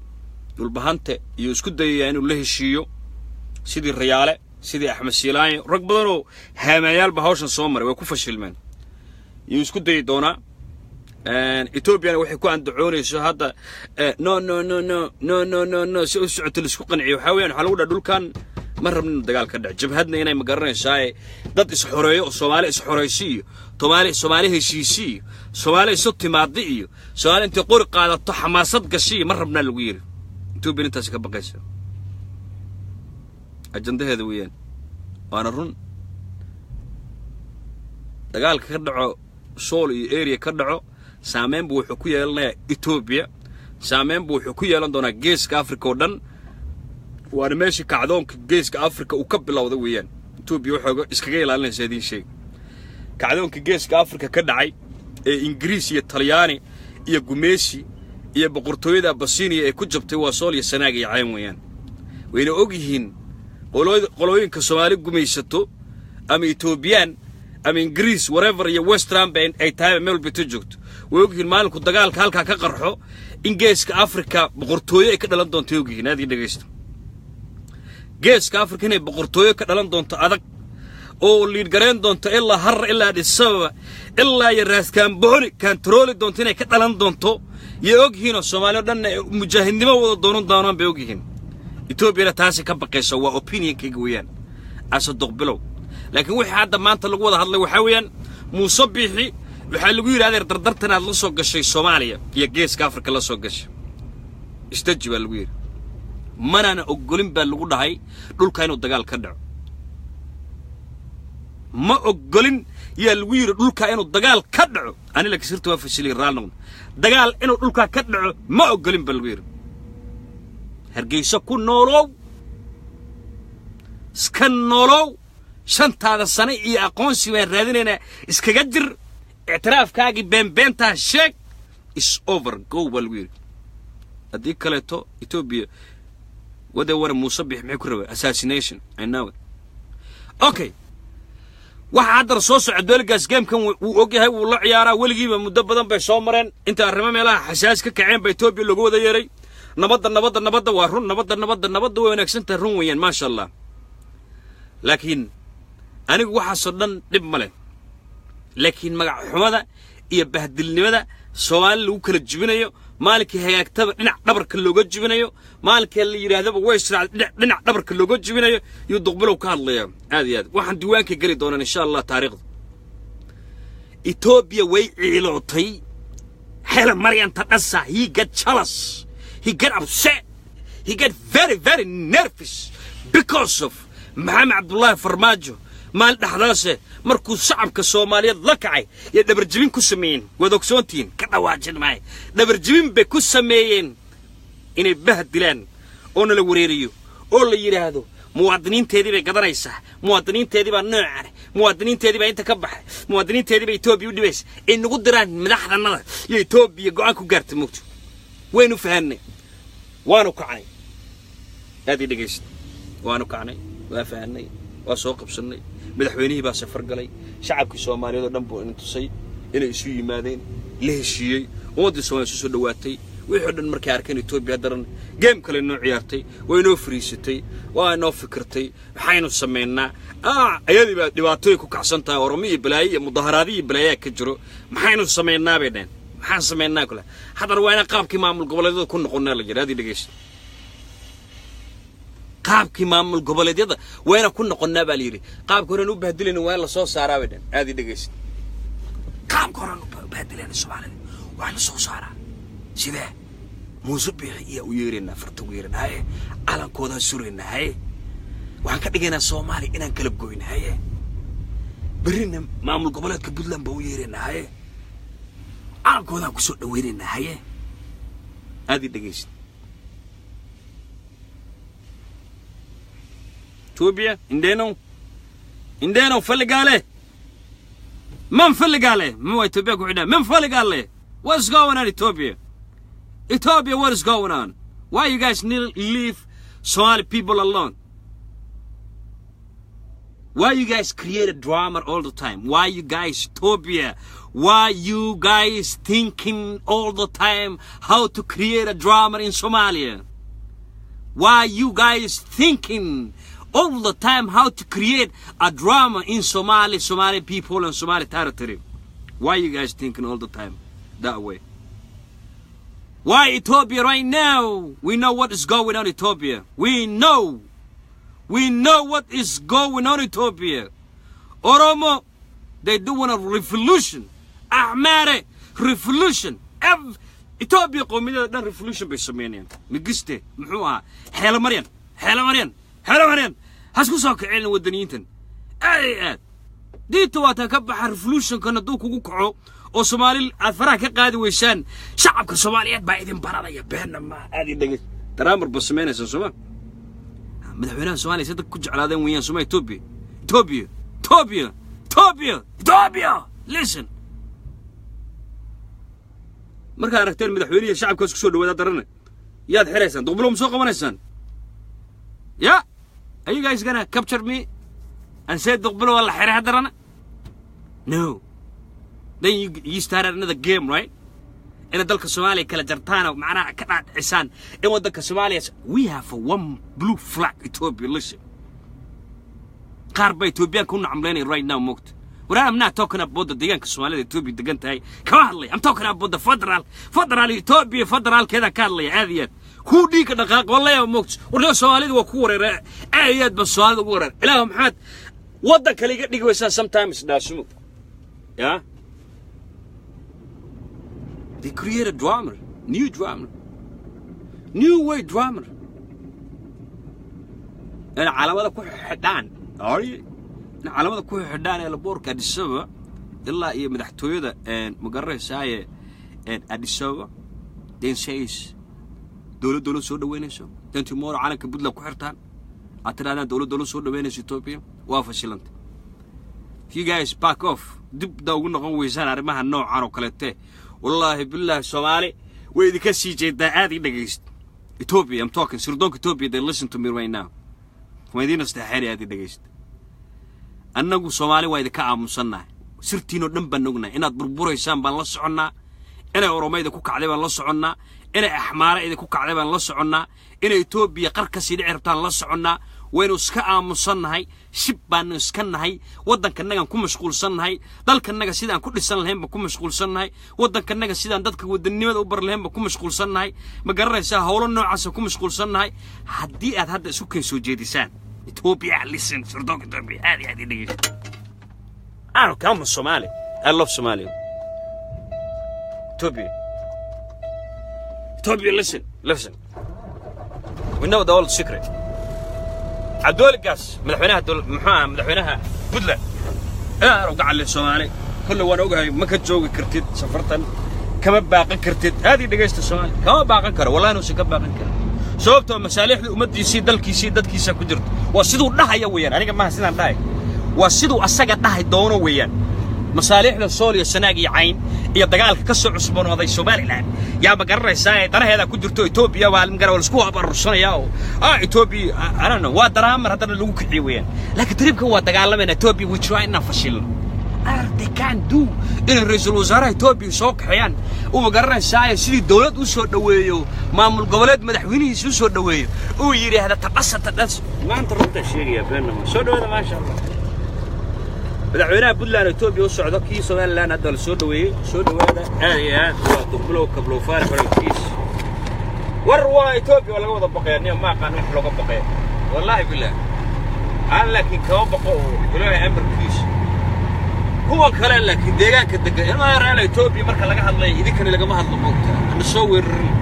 Dhulbahante iyo isku dayayaa inuu la heshiiyo, sidii Rayaale, sidii Axmed Siilaanyo, rag badanoo haamayaal ba hawshan soo maray way ku fashilmeen, iyuu isku dayi doonaa. Etoobiyana waxay ku andacoonayso hadda no no no no no no no no si u socoto laisku qanciyo waxaa weeyaan waxaa lagu dhaha dhulkan ma rabnin inuu dagaal ka dhaco, jabhadna inay ma garanaysaa dad isxoreeyo oo Soomaali isxoreysi iyo Soomaali Soomaali heshiisi iyo Soomaali isu timaada iyo Soomaali intay qori qaadato xamaasad gashi iyo ma rabnaa lagu yiri. Etoobiya intaasi ka baqaysa, ajandaheeda weeyaan. Waana run, dagaalka ka dhaco Sool iyo area ka dhaco saameyn buu wuxuu ku yeelanayaa Etoobiya, saameyn buu wuxuu ku yeelan doonaa Geeska Africa oo dhan. Waana meeshii kacdoonka Geeska Africa uu ka bilowday weeyaan. Etoobiya waxay iskaga ilaalinaysaa idiin sheeg kacdoonka Geeska Africa ka dhacay ee Ingiriis iyo Talyaani iyo gumeesi iyo boqortooyada Abasiiniya ee ku jabtay waa Sool iyo Sanaag iyo Cayn weeyaan. Wayna og yihiin qolooyinka Soomaali gumaysato, ama Etoobiyaan ama Ingiriis, whatever, iyo western ba ay tahay, meel walba ta joogto, way ogyihiin maalinku dagaalka halkaa ka qarxo in Geeska Africa boqortooyo ay ka dhalan doonto. Ay ogyihiin. Aad ii dhegaysta, Geeska Africa inay boqortooyo ka dhalan doonto adag Oo liidgarayn doonto ilaa Harar, ilaa Addis Ababa, ilaa iyo Raaskaambooni kantarooli doonto inay ka dhalan doonto yay og yihiin, oo Soomaali o dhanna mujaahidnimo wada doonan doonaan bay og yihiin. Etoobiyana taasi ka baqayso. Waa opinionkayga weeyaan ase Duqbilow. Laakiin wixii hadda maanta lagu wada hadlay waxaa weeyaan, Muuse Biixi waxaa lagu yidhi, adeer, dardartan aad la soo gashay Soomaaliya iyo Geeska Afrika la soo gashay isdaji baa lagu yidhi. Manaana oggolin baa lagu dhahay dhulka inuu dagaal ka dhaco. Ma oggolin yaa lagu yidhi dhulka inuu dagaal ka dhaco. Ani laakiin sirta waa fashiliyay, raal noqdo. Dagaal inuu dhulkaa ka dhaco ma oggolin baa lagu yidhi. Hargeysa ku noolow, iska noolow, 5-taada sane iyo aqoonsi baan raadinaynaa, iskaga jir ictiraafkaagii beenbeentaa sheeg. Is over, go baa lagu yidhi. Haddii kaleeto Etoobiya wade wana Muuse Bix maxay ku rabaa? Assassination, I know it. Okay, waxa haddana soo socda dooligaas gamekan wuu og yahay, wuu la ciyaaraa weligiiba. Muddo badan bay soo mareen inta arrimo meelaha xasaas ka kaceen ba Etoobiya loogu wada yeeray. Nabadda, nabadda, nabadda waa run. Nabadda, nabadda, nabadda way wanaagsan tahay, run weeyaan, maasha Allah. Laakiin anigu waxaasoo dhan dhib ma leh, laakiin magac xumada iyo bahdilnimada Soomaali lagu kala jibinayo, maalinkii hagaagtaba dhinac dhabarka looga jibinayo, maalinkii la yidhaahdaba way israacday dhinac dhabarka looga jibinayo yuu Duqbilow ka hadlaya. Aad iyo aad waxaan diiwaanka geli doonaan insha Allah taariikhda. Etoobiya way ciilootay. Xela Maryam Tadhasa, he get jealous, he get upset, he get very, very nervous because of Maxamed Cabdullaahi Farmaajo. Maalin dhexdaase markuu shacabka Soomaaliyeed la kacay iyo dhabarjibin ku sameeyeen, waad ogsoontihiin, ka dhawaajin maayo. Dhabarjibin bay ku sameeyeen inay bahdilaan oo nala wareeriyo oo la yidhaahdo muwaadiniinteedii bay gadanaysaa, muwaadiniinteedii baa noocan, muwaadiniinteedii baa inta ka baxay, muwaadiniinteedii baa Etoobiya u dhibaysa, ay nagu diraan madaxdanada iyo Etoobiya go'aan ku gaartay. Mogto waynu fahanay, waanu kacnay. Aad ii dhegaysta, waanu kacnay, waa fahanay, waa soo qabsannay. Madaxweynihii baa safar galay, shacabkii Soomaaliyeed oo dhan buu ina tusay inay isu yimaadeen, la heshiiyey, ummaddii Soomaliya isu soo dhowaatay. Wixii o dhan markay arkeen Etoobiya daran game kale inoo ciyaartay, way inoo fariisatay, waa inoo fikirtay, maxaynu samaynaa? Ayadii baa dhibaatooyin ku kacsan tahay, Oromo iyo balaayo iyo mudaharaadi iyo balaayaa ka jiro. Maxaynu samaynaa bay dhaheen, maxaan samaynaa kule? Haddana waa inaan qaabkii maamul goboleedyada ku noqonnaa la yidhi. Adii dhegeysta, qaabkii maamul goboleedyada waa inaan ku noqonnaa baa la yidhi. Qaabka horeen u bahdilayna waa in lasoo saaraa bay dhaheen. Aad ii dhegeysta, qaabka horeen u bahdilayna Soomaalida waa in lasoo saaraa. Sidee? Muuse Biixi iyaa u yeeraynaa, farta ugu yeeraynaa, haye, calankoodaa suraynaa, haye, waxaan ka dhigaynaa Soomaaliya inaan kala goyna, haye, berrina maamul goboleedka Puntland baa u yeeraynaa, haye, calankoodaan kusoo dhawaynaynaa, haye. Aad ii dhegeysta, Ethiopia indeno indeno falligale man falligale ma waa Ethiopia ku xidhaa man falligale. What's going on, Ethiopia? Ethiopia, what is going on? Why you guys need leave Somali people alone? Why you guys create a drama all the time? Why you guys, Ethiopia, why you guys thinking all the time how to create a drama in Somalia? Why you guys thinking all the time how to create a drama in Somali, Somali people and Somali territory? Why you guys thinking all the time that way? Why Ethiopia right now? We know what is going on Ethiopia. We know. We know what is going on Ethiopia. Oromo, they doing a revolution. Ahmare, revolution. Ethiopia qowmiyada dhan revolution bay sameynayaan. Migiste, muxuu ahaa? Xeelo Maryan, Xeelo Maryan, Xeelo Maryan. Hasku soo kicin wadaniyiintan. Aad iyo aad. Diinta waa taa ka baxa revolutionkan hadduu kugu kaco oo Soomaali aad faraha ka qaadi weysaan, shacabka Soomaaliyeed baa idin baranaya. Beenna ma aad ii dhegey daraamar ba samaynaysaa sooma? Madaxweynaha Soomaaliya si dadka ku jeclaadeen weeyaan sooma? Ethiopia, Ethiopia, Ethiopia, Ethiopia, Ethiopia, listen. Markaad aragteen madaxweynihi shacabkaas kusoo dhawaada darana, yaad xiraysaan? Duqbulo ma soo qabanaysaan? Ya, are you guys gonna capture me and say Duqbulo waa la xiray haddarana? No. Then you started another game, right? Inaad dalka Soomaaliya kala jartaan oo macnaha ka dhaadhicisaan in waddanka Soomaaliya. We have a one blue flag, Ethiopia. Listen. Qaar baa Etoobiyaanka u nacamlaynaya right now, moogta. War I'm not talking about the deegaanka Soomaalida Etoobiya degan tahay kama hadlay. I'm talking about the federal Ethiopia, federaalkeeda ka hadlaya. Aad iyo aad kuu dhiigga dhaqaaq wallahi, moogta. War Soomaalida waa ku wareera, aad iyo aad ba Soomaalida ugu wareer. Ilaah, maxaad waddan kale iga dhigi waysaa sometimes dhaasumo? Yeah, they create a drama, new drama, new way drama, in caalamada ku xidhaan, in caalamada ku xidhaan ee laboorka Addis Ababa ilaa iyo madaxtooyada, ma garanaysaaye, Addis Ababa. Then says dowlad dowlad soo dhaweynayso. Then tomorrow calanka Puntland ku xirtaan, aad tidhahdaan dowlad dowlad soo dhaweynayso. Ethiopia waa fashilanta. If you guys back off, dib daa ugu noqon weysaan arrimaha noocan oo kaleete, wallaahi billahi Soomaali way idinka sii jeedaa. Aad ii dhegayst. Ethiopia, I'm talking sirdoonka Ethiopia, they listen to me right now. Waan idiin nasteexeyn, aad ii dhegayst. Annagu Soomaali waa idinka aamusannahay, sirtiinoo dhan baan ognahay. Inaad burburaysaan baan la soconnaa, inay Oromayda ku kacday baan la soconnaa, inay Axmaare idinku kacday baan la soconnaa, inay Etoobiya qar kasii dhici rabtaan la soconnaa. Waynu iska aamusannahay, shib baanu iska nahay. Waddankanagaan ku mashquulsannahay, dalkanaga sidaan ku dhisan lahayn baan ku mashquulsannahay, waddankanaga sidaan dadka wadannimada u bar lahayn baan ku mashquulsannahay. Ma garanaysaa, howlo noocaasa ku mashquulsannahay. Haddii aad hadda isu keen soo jeedisaan Ethiopia, listen, sirdoonka Ethiopia, aad iyo aad ii dhegeysta. I don't come Somali. I love Somalia. Ethiopia. Ethiopia, listen, listen. We know the old secret. Cabdiweli Gaas, madaxweynaha dowlad, muxuu ahaa, madaxweynaha Puntland, inaan uga cali Soomaali kolle waan ogahay, ma ka joogi kartid safartan, kama baaqan kartid. Aad ii dhegaysta, Soomaali kama baaqan karo, wallahi inuusan ka baaqan karin, sababtoo masaalixda ummaddiisii, dalkiisii, dadkiisa ku jirto. Waa siduu dhahaya weeyaan, aniga maaha sidaan dhahay, waa siduu asaga dhahay doono weeyaan. Masaalixda Sool iyo Sanaag iyo Cayn iyo dagaalka ka soo cusboonaaday Somaliland yaa, ma garanaysaa, ee danaheeda ku jirto. Ethiopia waa magara waa isku arursanayaa oo Ethiopia, I don't know, waa daraamar haddana lagu kiciyo weeyaan. Laakiin tribka waa dagaalamayna. Ethiopia, we try inaan fashilno. They can't do inay ra'iisul wasaaraha Ethiopia soo kaxeeyaan, uu, ma garanaysaa, sidii dowlad u soo dhaweeyo, maamul goboleed madaxweynihiisa u soo dhaweeyo, uu yidhaahda tadhasa tadhas. Maanta runta sheegaya, beenna ma soo dhawaada. Maasha Allah, madaxweynaha Puntland Ethiopia u socdo, kii Somaliland hadda la soo dhaweeyey. Soo dhawaada aad iyo aad. Waa Duqbulow Kablowfaar xorolkiis. War waa Ethiopia waa laga wada baqaya. Niyo ma aqaan wax looga baqaya, wallaahi billaah aan, laakiin kama baqo oo Ilaahay amarkiisa kuwan kale. Laakiin deegaanka degan ilmaha reer Ethiopia marka laga hadlayo, idinkana lagama hadlo, moogta, ana soo weerarin.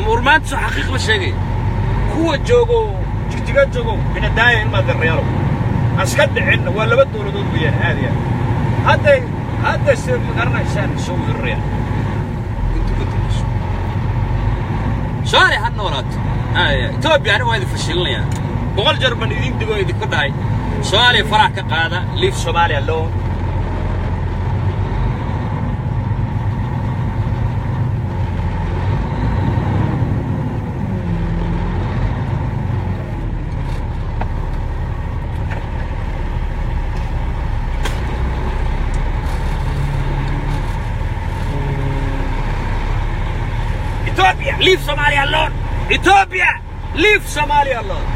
Murmaanta soo xaqiiq la sheegay, kuwa joogo Jigjiga joogo inadaaya ilmaa darreelo aska dhicin. Waa laba dowladood weeyaan. Aad iyo aad hadday hadda se, ma garanaysaan, soo weerarayaan inta ka dambayso. Soomaaliya ha noolaato. Ethiopia aniga waa idin fashilinayaa, 100 jeer baan idin digo, idinku dhahay Soomaaliya faraha ka qaada. Leave Somalia alone. Ethiopia, leave Somalia alone. Ethiopia, leave Somalia alone.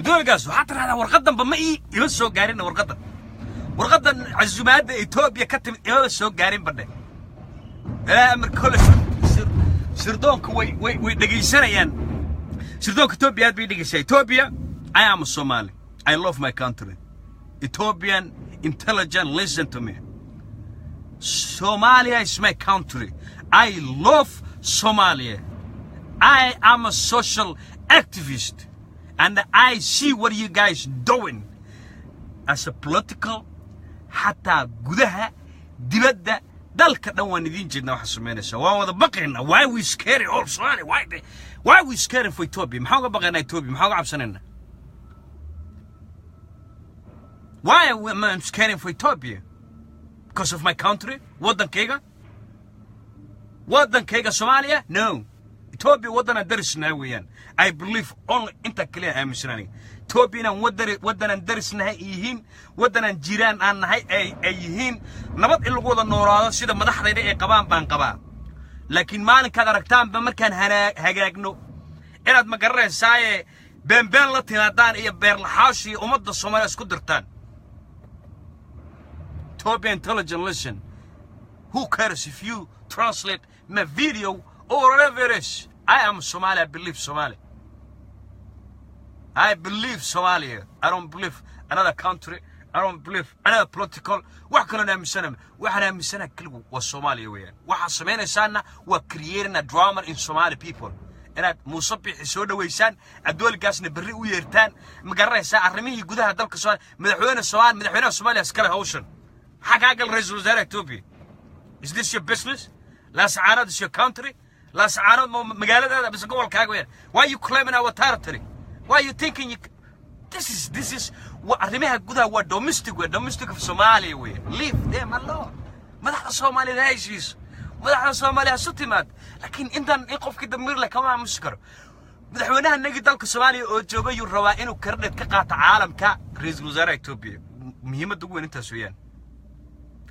Cabdiweligaas waxaad tidhahdaa warqadanba ma ii ima soo gaarin, warqadan casumaadda Etoobiya ka timid imaba soo gaarin badhe. Ilaa amar kole sirdoonka way dhegaysanayaan. Sirdoonka Etoobiya aad bay dhegaysaa. Etoobiya, I am a Somali, I love my country. Ethiopian intelligent, listen to me. Somalia is my country. I love Somalia. I am a social activist and I see what you guys doing as a political, xataa gudaha dibadda dalka dhan waan idiin jeednaa waxa samaynaysa. Waan wada baqaynaa. Why we scary all Somali? Why we scary for Ethiopia? Maxaa uga baqaynaa Ethiopia? Maxaa uga cabsanaynaa? Why am I scaring for Ethiopia? Because of my country? Waddankayga Soomaaliya? No, Ethiopia waddanaan darisnahay weeyaan. I believe only inta kaliya aaminsan aniga, Ethiopia inaan waddan waddanaan darisnahay yihiin, waddanaan jiraan aan nahay ay yihiin. Nabad in lagu wada noolaado sida madaxdayda ay qabaan baan qabaa. Laakiin maalinkaad aragtaanba markaan hagaagno inaad ma garanaysaaye beenbeen la timaadaan iyo beerlaxaashi iyo ummadda Soomaaliya isku dirtaan. Ethiopia intelligent, listen. Who cares if you translate my video or whatever it is? I am Somali. I believe Somali. I believe Somalia. I don't believe another country. I don't believe another political. Wax kaloo aaminsana, waxaan aaminsana keligu waa Soomaaliya weeyaan. Waxaad samaynaysaana waa creating a drama in Somali people. Inaad Muuse Bixi soo dhaweysaan, Cabdiweligaasna berri u yeertaan, ma garanaysaa, arrimihii gudaha dalka Soomaaliya. Madaxweyne Soomaaliya, madaxweynaha Soomaaliya iskale hawshan. Maxaa kaa gal ra'iisul wasaaraha Ethiopia? Is this your business? Laascaanood is your country? Laascaanood ma magaaladaada mise gobolkaaga weeyaan? Why you claiming our territory? Why you thinking you this is waa arrimaha gudaha, waa domestic, waa domestic of Somalia weeye. Leave them alone. Madaxda Soomaaliyeed ha heshiiso, madaxda Soomaaliya ha isu timaad. Laakiin intan in qofkii damiir leh kama aamusi karo. Madaxweynaha nagi dalka Soomaaliya oo jooga yuu rabaa inuu credit ka qaato caalamka ra'iisul wasaaraha Ethiopia. Muhiimadda ugu weyn intaas weeyaan.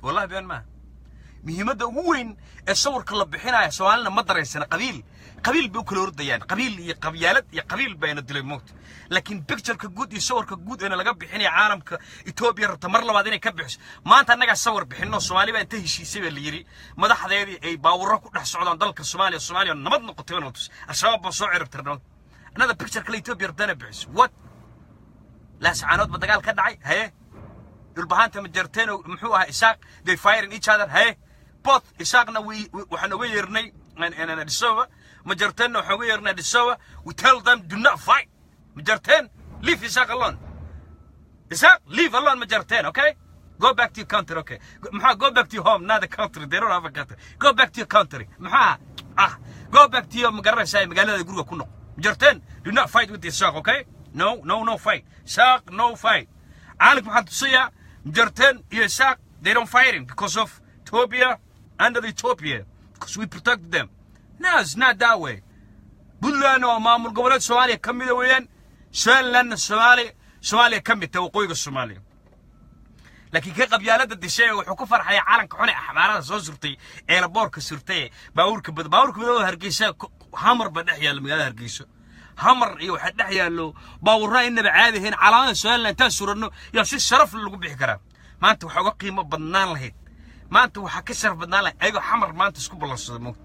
Wallahi been maaha. Muhiimadda ugu weyn ee sawirka la bixinaya Soomaalina ma daraysana. Qabiil qabiil bay u kala ordayaan, qabiil iyo qabyaalad iyo qabiil bayna dilay moogta. Laakiin pictureka guud iyo sawirka guud eena laga bixinaya caalamka, Etoobiya rabta mar labaad inay ka bixiso. Maanta annagaa sawir bixinno. Soomaali baa inta heshiisay baa la yidhi, madaxdeedii ay baawurro ku dhex socdaan dalka Soomaaliya. Soomaaliya nabad noqotay baa tus. Al-Shabaab baa soo ciribtirnay. Another picture kale Etoobiya rabtana bixiso. What? Laascaanood ba dagaal ka dhacay, haye. Dhulbahaanta, Majarteeno, muxuu ahaa, Isaaq, they firing each other, haye. Both Isaaqna waxaan uga yeernay Addis Ababa, Majarteenna waxaan uga yeernay Addis Ababa. We tell them, do not fight. Majarteen, leave Isaaq alone. Isaaq, leave alone Majarteen, okay? Go back to your country, okay? Maxaa, go back to your home, not the country. They don't have a country. Go back to your country. Maxaa ah, go back to your, magaranaysaa, magaalada guriga ku noq. Majarteen, do not fight with Isaaq, okay? No, no, no fight. Isaaq, no fight. Caalamka waxaan tusayaa Majarteen iyo Isaaq, they don't fighting because of Ethiopia, under Ethiopia, because we protect them. No, it's not that way. Puntland oo maamul goboleed Soomaaliya ka mida weeyaan. Somalilandna Soomaaliya ka mid tahay, waqooyiga Soomaaliya. Laakiin ka qabyaalada dishay wuxuu ku farxaya calanka xun ee axmaarada soo surtay, eelaboorka surtay, baabuurka madooba Hargeysa. Hamar ba dhex yaalla magaalada Hargeysa, Hamar iyo waxaa dhex yaallo baabuurraa inaba caadi ahayn. Calaamada Somaliland intaan suranno yaa si sharaf leh lagu bixi karaa. Maanta waxaa uga qiimo badnaan lahayd, maanta waxaa ka sharaf badnaan lahayd ayagoo Xamar maanta isku ballansada moogta.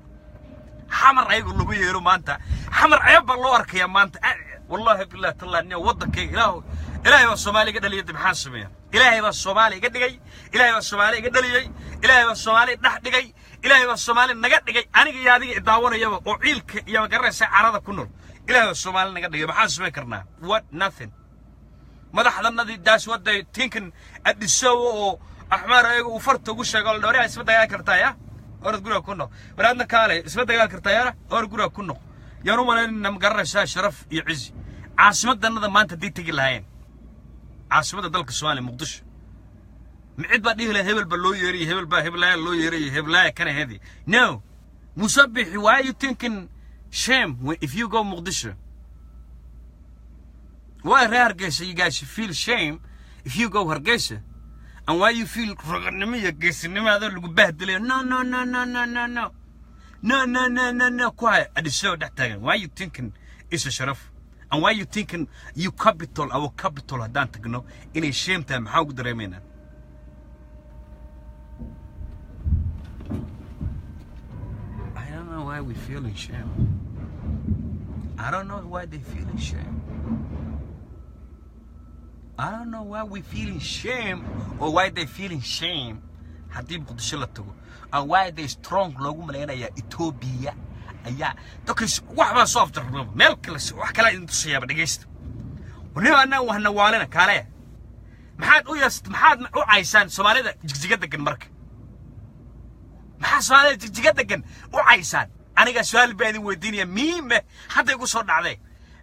Xamar ayagoo lagu yeero maanta, Xamar ceeb baa loo arkayaa maanta. Wallahi billahi tallahi, nin waddankayga ilaahu, Ilaahay baa Soomaali iga dhaliyay. Maxaan sameeyaa? Ilaahay baa Soomaali iga dhigay, Ilaahay baa Soomaali iga dhaliyey, Ilaahay baa Soomaali dhex dhigay, Ilaahay baa Soomaali naga dhigay aniga iyo adiga i daawanayaba oo ciilka iyo magaranaysa carada ku nool. Ilaahay baa Soomaali naga dhigay. Maxaan samayn karnaa? What? Nothing. Madaxdanadii, that's what they thinking. Addis Ababa oo axmaar ayaga uu farta ugu sheego la dhawriyaa, isma dagaali kartaa ya, orad guriga ku noq. Waraadna kaale, isma dagaali kartaa yana, orad guriga ku noq. Yaan u malaynayna, ma garanaysaa, sharaf iyo cizi caasimadanada maanta hadday tegi lahaayeen caasimadda dalka Soomaaliya, Muqdisho, ma cid baa dhihi lahayd hebel baa loo yeerayay, hebel baa heblaaya loo yeerayay, heblaaya kana hedi? No. Musabixi, why are you thinking shame if you go Muqdisho? Why reer Hargeysa, you guys feel shame if you go Hargeysa? And why you feel raganimo iyo geesinimo adoo lagu bahdilayo? No, no, no, no, no, no, no, no, no, no, no, no. Ku haya Addis Ababa dhex taagan, why you thinking isa sharaf? And why you thinking you capital, our capital haddaan tagno inay shame tahay, maxaa ugu dareemaynaa? I don't know why we feeling shame. I don't know why they feeling shame. I don't know why we feeling shame or why they feeling shame haddii Muqdisho la tago, and why they strong loogu malaynayaa Ethiopia ayaa dadka wax baa soo afjarnaba meel kale, wax kale idin tusayaaba. Dhegeysta, waniba annaga wahna waalina kaaleya. Maxaad u yas, maxaad u caysaan Soomaalida Jigjiga degan? Marka maxaa Soomaalida Jigjiga degan u caysaan? Aniga su-aal baa idin weydiinaya miime hadda igu soo dhacday.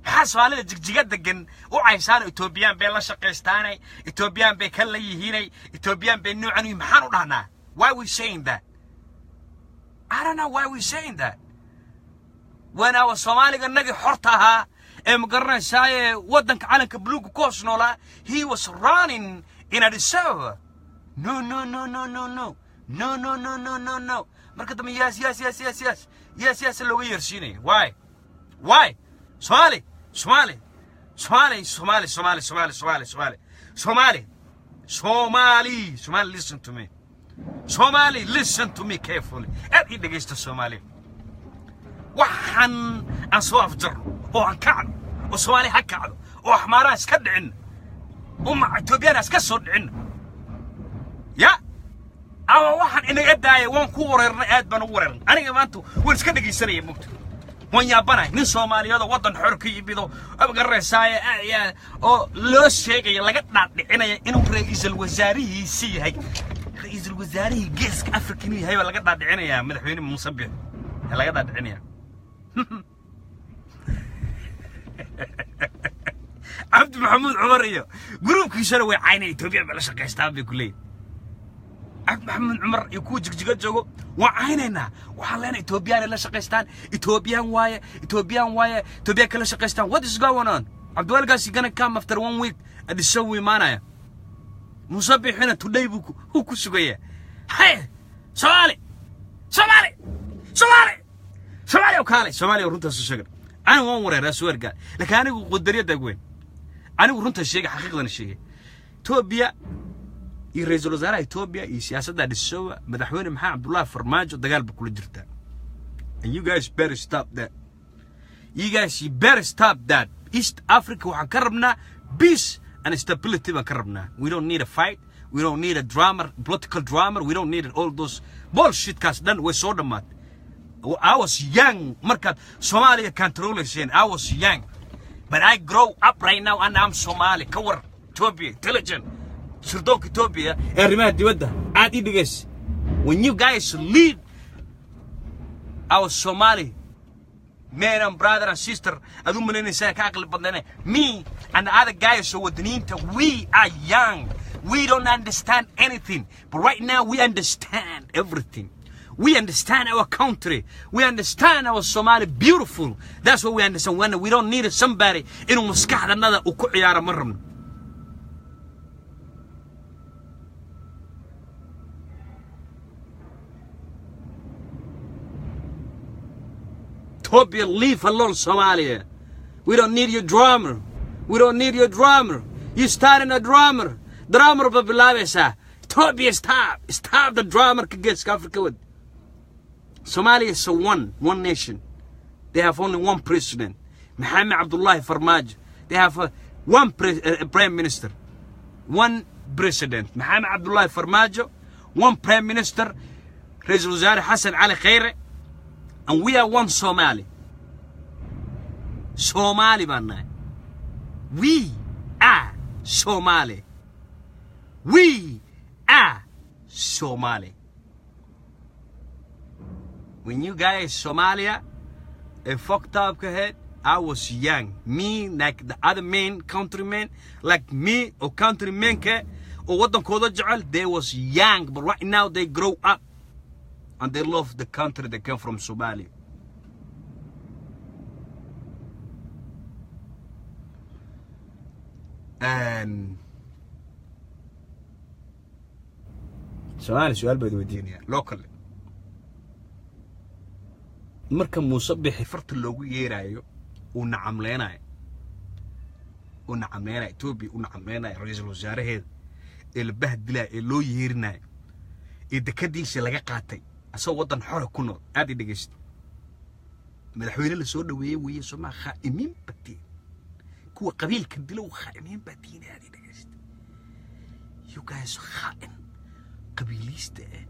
Maxaa Soomaalida Jigjiga degan u caysaan? Etoobiyaan bay la shaqaystaanay, Etoobiyaan bay ka la yihiinay, Etoobiyaan bay noocan yihiin, maxaan u dhahnaa? Why we saying that? I don't know why we saying that when our Soomaaliga nagii xorta ahaa ee ma garanaysaaye waddanka calanka buluuga ku hoos noolaa, he was running in Addis Ababa. No, no, no, no, no, no, no, no, no, no, no, no. Marka dambe yes, yes, yes, yes, yes, yes, yes looga yeersiinaya. Why? Why? Somali, Somali, Somali, Somali, Somali, Somali, Somali, Somali, Somali, Somali, Somali, listen to me. Somali, listen to me carefully. Aad ii dhegaysta Somali. Waxaan aan soo afjarno oo aan kacno oo Soomaali ha kacdo oo axmaaraha iska dhicin oo Etoobiyana iska soo dhicin ya ama waxaan inaga daaya. Waan ku wareernay, aad baan ugu wareernay. Aniga maanta waan iska dhegaysanaya mugta, waan yaabanahay nin Soomaaliyeed oo waddan xor ka yimid oo garanaysaaye oo loo sheegaya, laga dhaadhicinaya inuu ra'iisul wasaarihiisi yahay, ra'iisul wasaarihii Geeska Afrika inuu yahay baa laga dhaadhicinayaa. Madaxweyne Muuse Biixi ayaa laga dhaadhicinaya. Cabdi Maxamuud Cumar iyo gruubkiisana way caynaya, Etoobiya ba la shaqaystaan bay ku leeyihin. Cabdi Maxamuud Cumar iyo kuwa Jigjiga joogo waan caynaynaa, waxaan leenahay Etoobiyaan la shaqaystaan, Etoobiyaan waaye, Etoobiyaan waaye, Etoobiyaan kala shaqaystaan. What is going on? Cabdiwalgaasi gonna come after one week, Addis wuu imaanaya. Muuse Biixina today buu ku sugaya. Hay Soomaali, Soomaali, Soomaali, Soomaali oo kaalay, Soomaali oo runtaas u sheegan. Anigu waan wareeraa suwarga, laakiin anigu qadariyada weyn, anigu runta sheegay, xaqiiqdana sheegay. Etoobiya iyo ra'iisul wasaaraha Etoobiya iyo siyaasadda Addis Ababa, madaxweyne Maxamed Cabdullaahi Farmaajo dagaal ba kula jirtaa, and you guys better stop that. You guys, you better stop that. East Africa waxaan ka rabnaa peace and stability baan ka rabnaa. We don't need a fight, we don't need a drama, political drama. We don't need all those bullshitkaas dhan way soo dhammaatay. I was young markaad Soomaaliya controlayseen. I was young, but I grow up right now and I'm Somali. Ka war Ethiopia intelligent, sirdoonka Ethiopia ee arrimaha dibadda, aad ii dhegays. When you guys lead our Somali man and brother and sister, aad u malaynaysaa ka aqli badnayna. Me and the other guys oo wadaniinta, we are young, we don't understand anything, but right now we understand everything. We understand our country, we understand our Somali beautiful. That's what we understand. When we don't need somebody inuu maskaxdanada uu ku ciyaaro, ma rabno. Ethiopia, leave alone Somalia. We don't need your drama. We don't need your drama. You starting a drama. Drama ba bilaabaysaa. Ethiopia, stop. Stop the drama ka Geeska Africa wad. Somalia is a one nation. They have only one president, Mohamed Abdullahi Farmaajo. They have one prime minister, one president, Mohamed Abdullahi Farmaajo, one prime minister, Ra'iisul Wasaare Hassan Ali Khayre, and we are one Somali. Somali baan nahay. We are Somali. We are Somali. When you guys Somalia a fucked up head, I was young. Me, like the other men, countrymen, like me or countrymen ke oo waddankooda jecel, they was young, but right now they grow up and they love the country they came from, Somalia. And Soomaali su-aal baad weydiinaya locally. Marka Muuse Bixi farta loogu yeerayo uu nacamleynayo, U nacamleynaya Etoobiya, u nacamleynaya ra-iisul wasaaraheeda ee la bahdilaya ee loo yeerinayo ee dekadiisa laga qaatay, asagoo waddan xora ku nool. Aad i dhegaysta, madaxweyne la soo dhaweeyey weeye. Somaa khaa'imiin batiin kuwa qabiilka dilow, khaa'imiin batiin. Aad i dhegaysta, you guys, khaa'in qabiiliista eh,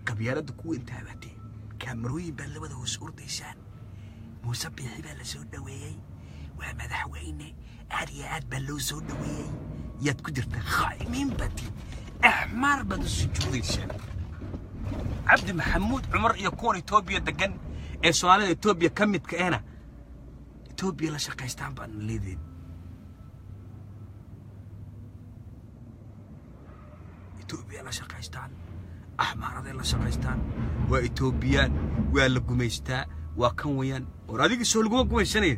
qabyaaladda kuwa intaa batiin. Kaamarooyin baad labada hoos ordaysaan. Muuse Biixi baa la soo dhaweeyey, waa madaxweyne, aad iyo aad baa loo soo dhaweeyey yaad ku jirtaa. Khaa'imiin batiin, axmaar baad u sujuudaysaan. Cabdi Maxamuud Cumar iyo kuwan Etoobiya degan ee Soomaalida Etoobiya ka midka ahna Etoobiya la shaqaystaan baan leedahay. Etoobiya la shaqaystaan, axmaaraday la shaqaystaan, waa Etoobiyaan, waa la gumaystaa, waa kan weeyaan. War adiga soo laguma gumaysanaya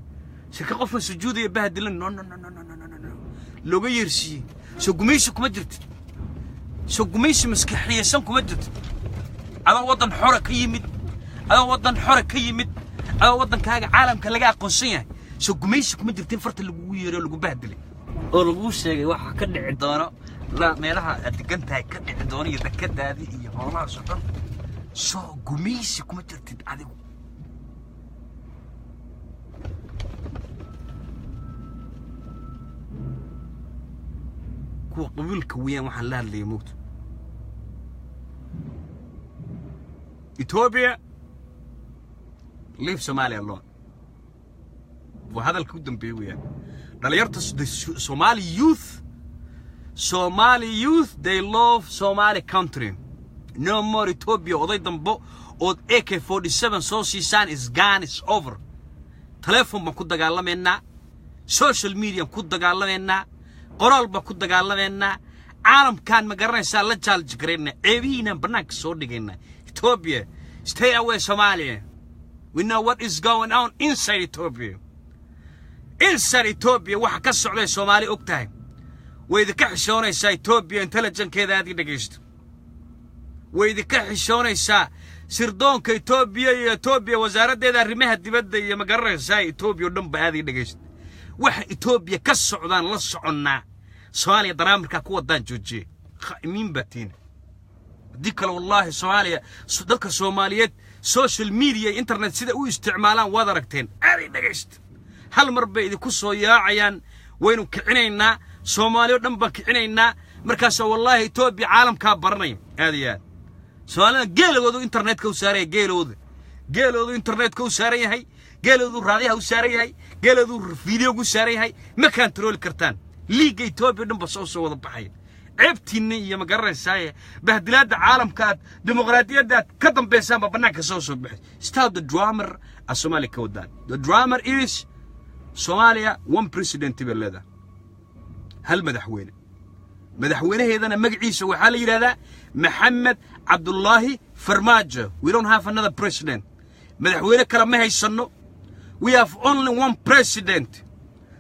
shirka qofka sujuudaya bahdilan, no no no no no no no no looga yeersiiyey. Soo gumaysi kuma jirtid, soo gumaysi maskaxiyeysan kuma jirtid. Adoo waddan xora ka yimid, adoo waddan xora ka yimid, adoo waddankaaga caalamka laga aqoonsan yahay, soo gumaysi kuma jirtin? Farta lagugu yeeray oo lagu bahdilay oo laguu sheegay waxa ka dhici doono la meelaha aad degan tahay ka dhici doono iyo dekadaadii iyo howlahaas oo dhan, soo gumaysi kuma jirtid adigu? Kuwa qabiilka weeyaan waxaan la hadlayay moogta. Ethiopia, leave Somalia alone. Waa hadalka u dambeeyey weeyaan. Dhalinyarta, the Somali youth, Somali youth, they love Somali country. No more Ethiopia. Oday dambo ood AK-47 soo siisaan is gone, is over. Telephone baan ku dagaalamaynaa, social media ku dagaalamaynaa, qoraal baan ku dagaalamaynaa, caalamkaan ma garanaysaa la challenge garaynaa, ceebihiinaan bannaanka soo dhigaynaa. Ethiopia, stay away Somalia. We know what is going on inside Ethiopia. Inside Ethiopia waxa ka socday Soomaali og tahay. Way idinka xishoonaysaa Ethiopia intelligencekeeda. Aad i dhegaysto, way idinka xishoonaysaa sirdoonka Ethiopia iyo Ethiopia wasaaraddeeda arrimaha dibadda iyo ma garanaysaa Ethiopia oo dhan ba. Aad i dhegaysto, waxa Ethiopia ka socdaan la soconnaa. Soomaaliya daraamarkaa ku wadaan joojiye, khaa'imiin baa tiina. Haddii kale wallaahi Soomaaliya, dadka Soomaaliyeed social media, internet sida u isticmaalaan waad aragteen. Aaday dhegaysta, hal mar bay idinku soo yaacayaan. Waynu kicinaynaa, Soomaaliya o dhan baan kicinaynaa. Markaasa wallaahi Etoobiya caalamkaa baranaya. Aad iyo aad Soomaalida geeloodu internetka u saaran yahay, geelooda, geeloodu internetka u saaran yahay, geeloodu raadiyaha u saaran yahay, geeloodu videogu u saaran yahay. Ma kantarooli kartaan. Liigga Etoobiya o dhan ba soo wada baxaya. Ceebtiinna iyo ma garanaysaaye bahdilaadda caalamka aad dimuqraadiyadda aad ka dambaysaan baa bannaanka soo baxay. Stop the drama aad Soomaaliya ka wadaan. The drama is Soomaaliya one president bay leedahay, hal madaxweyne. Madaxweynaheedana magaciisa waxaa la yidhahdaa Maxamed Cabdullaahi Farmaajo. We don't have another president. Madaxweyne kale ma haysanno. We have only one president.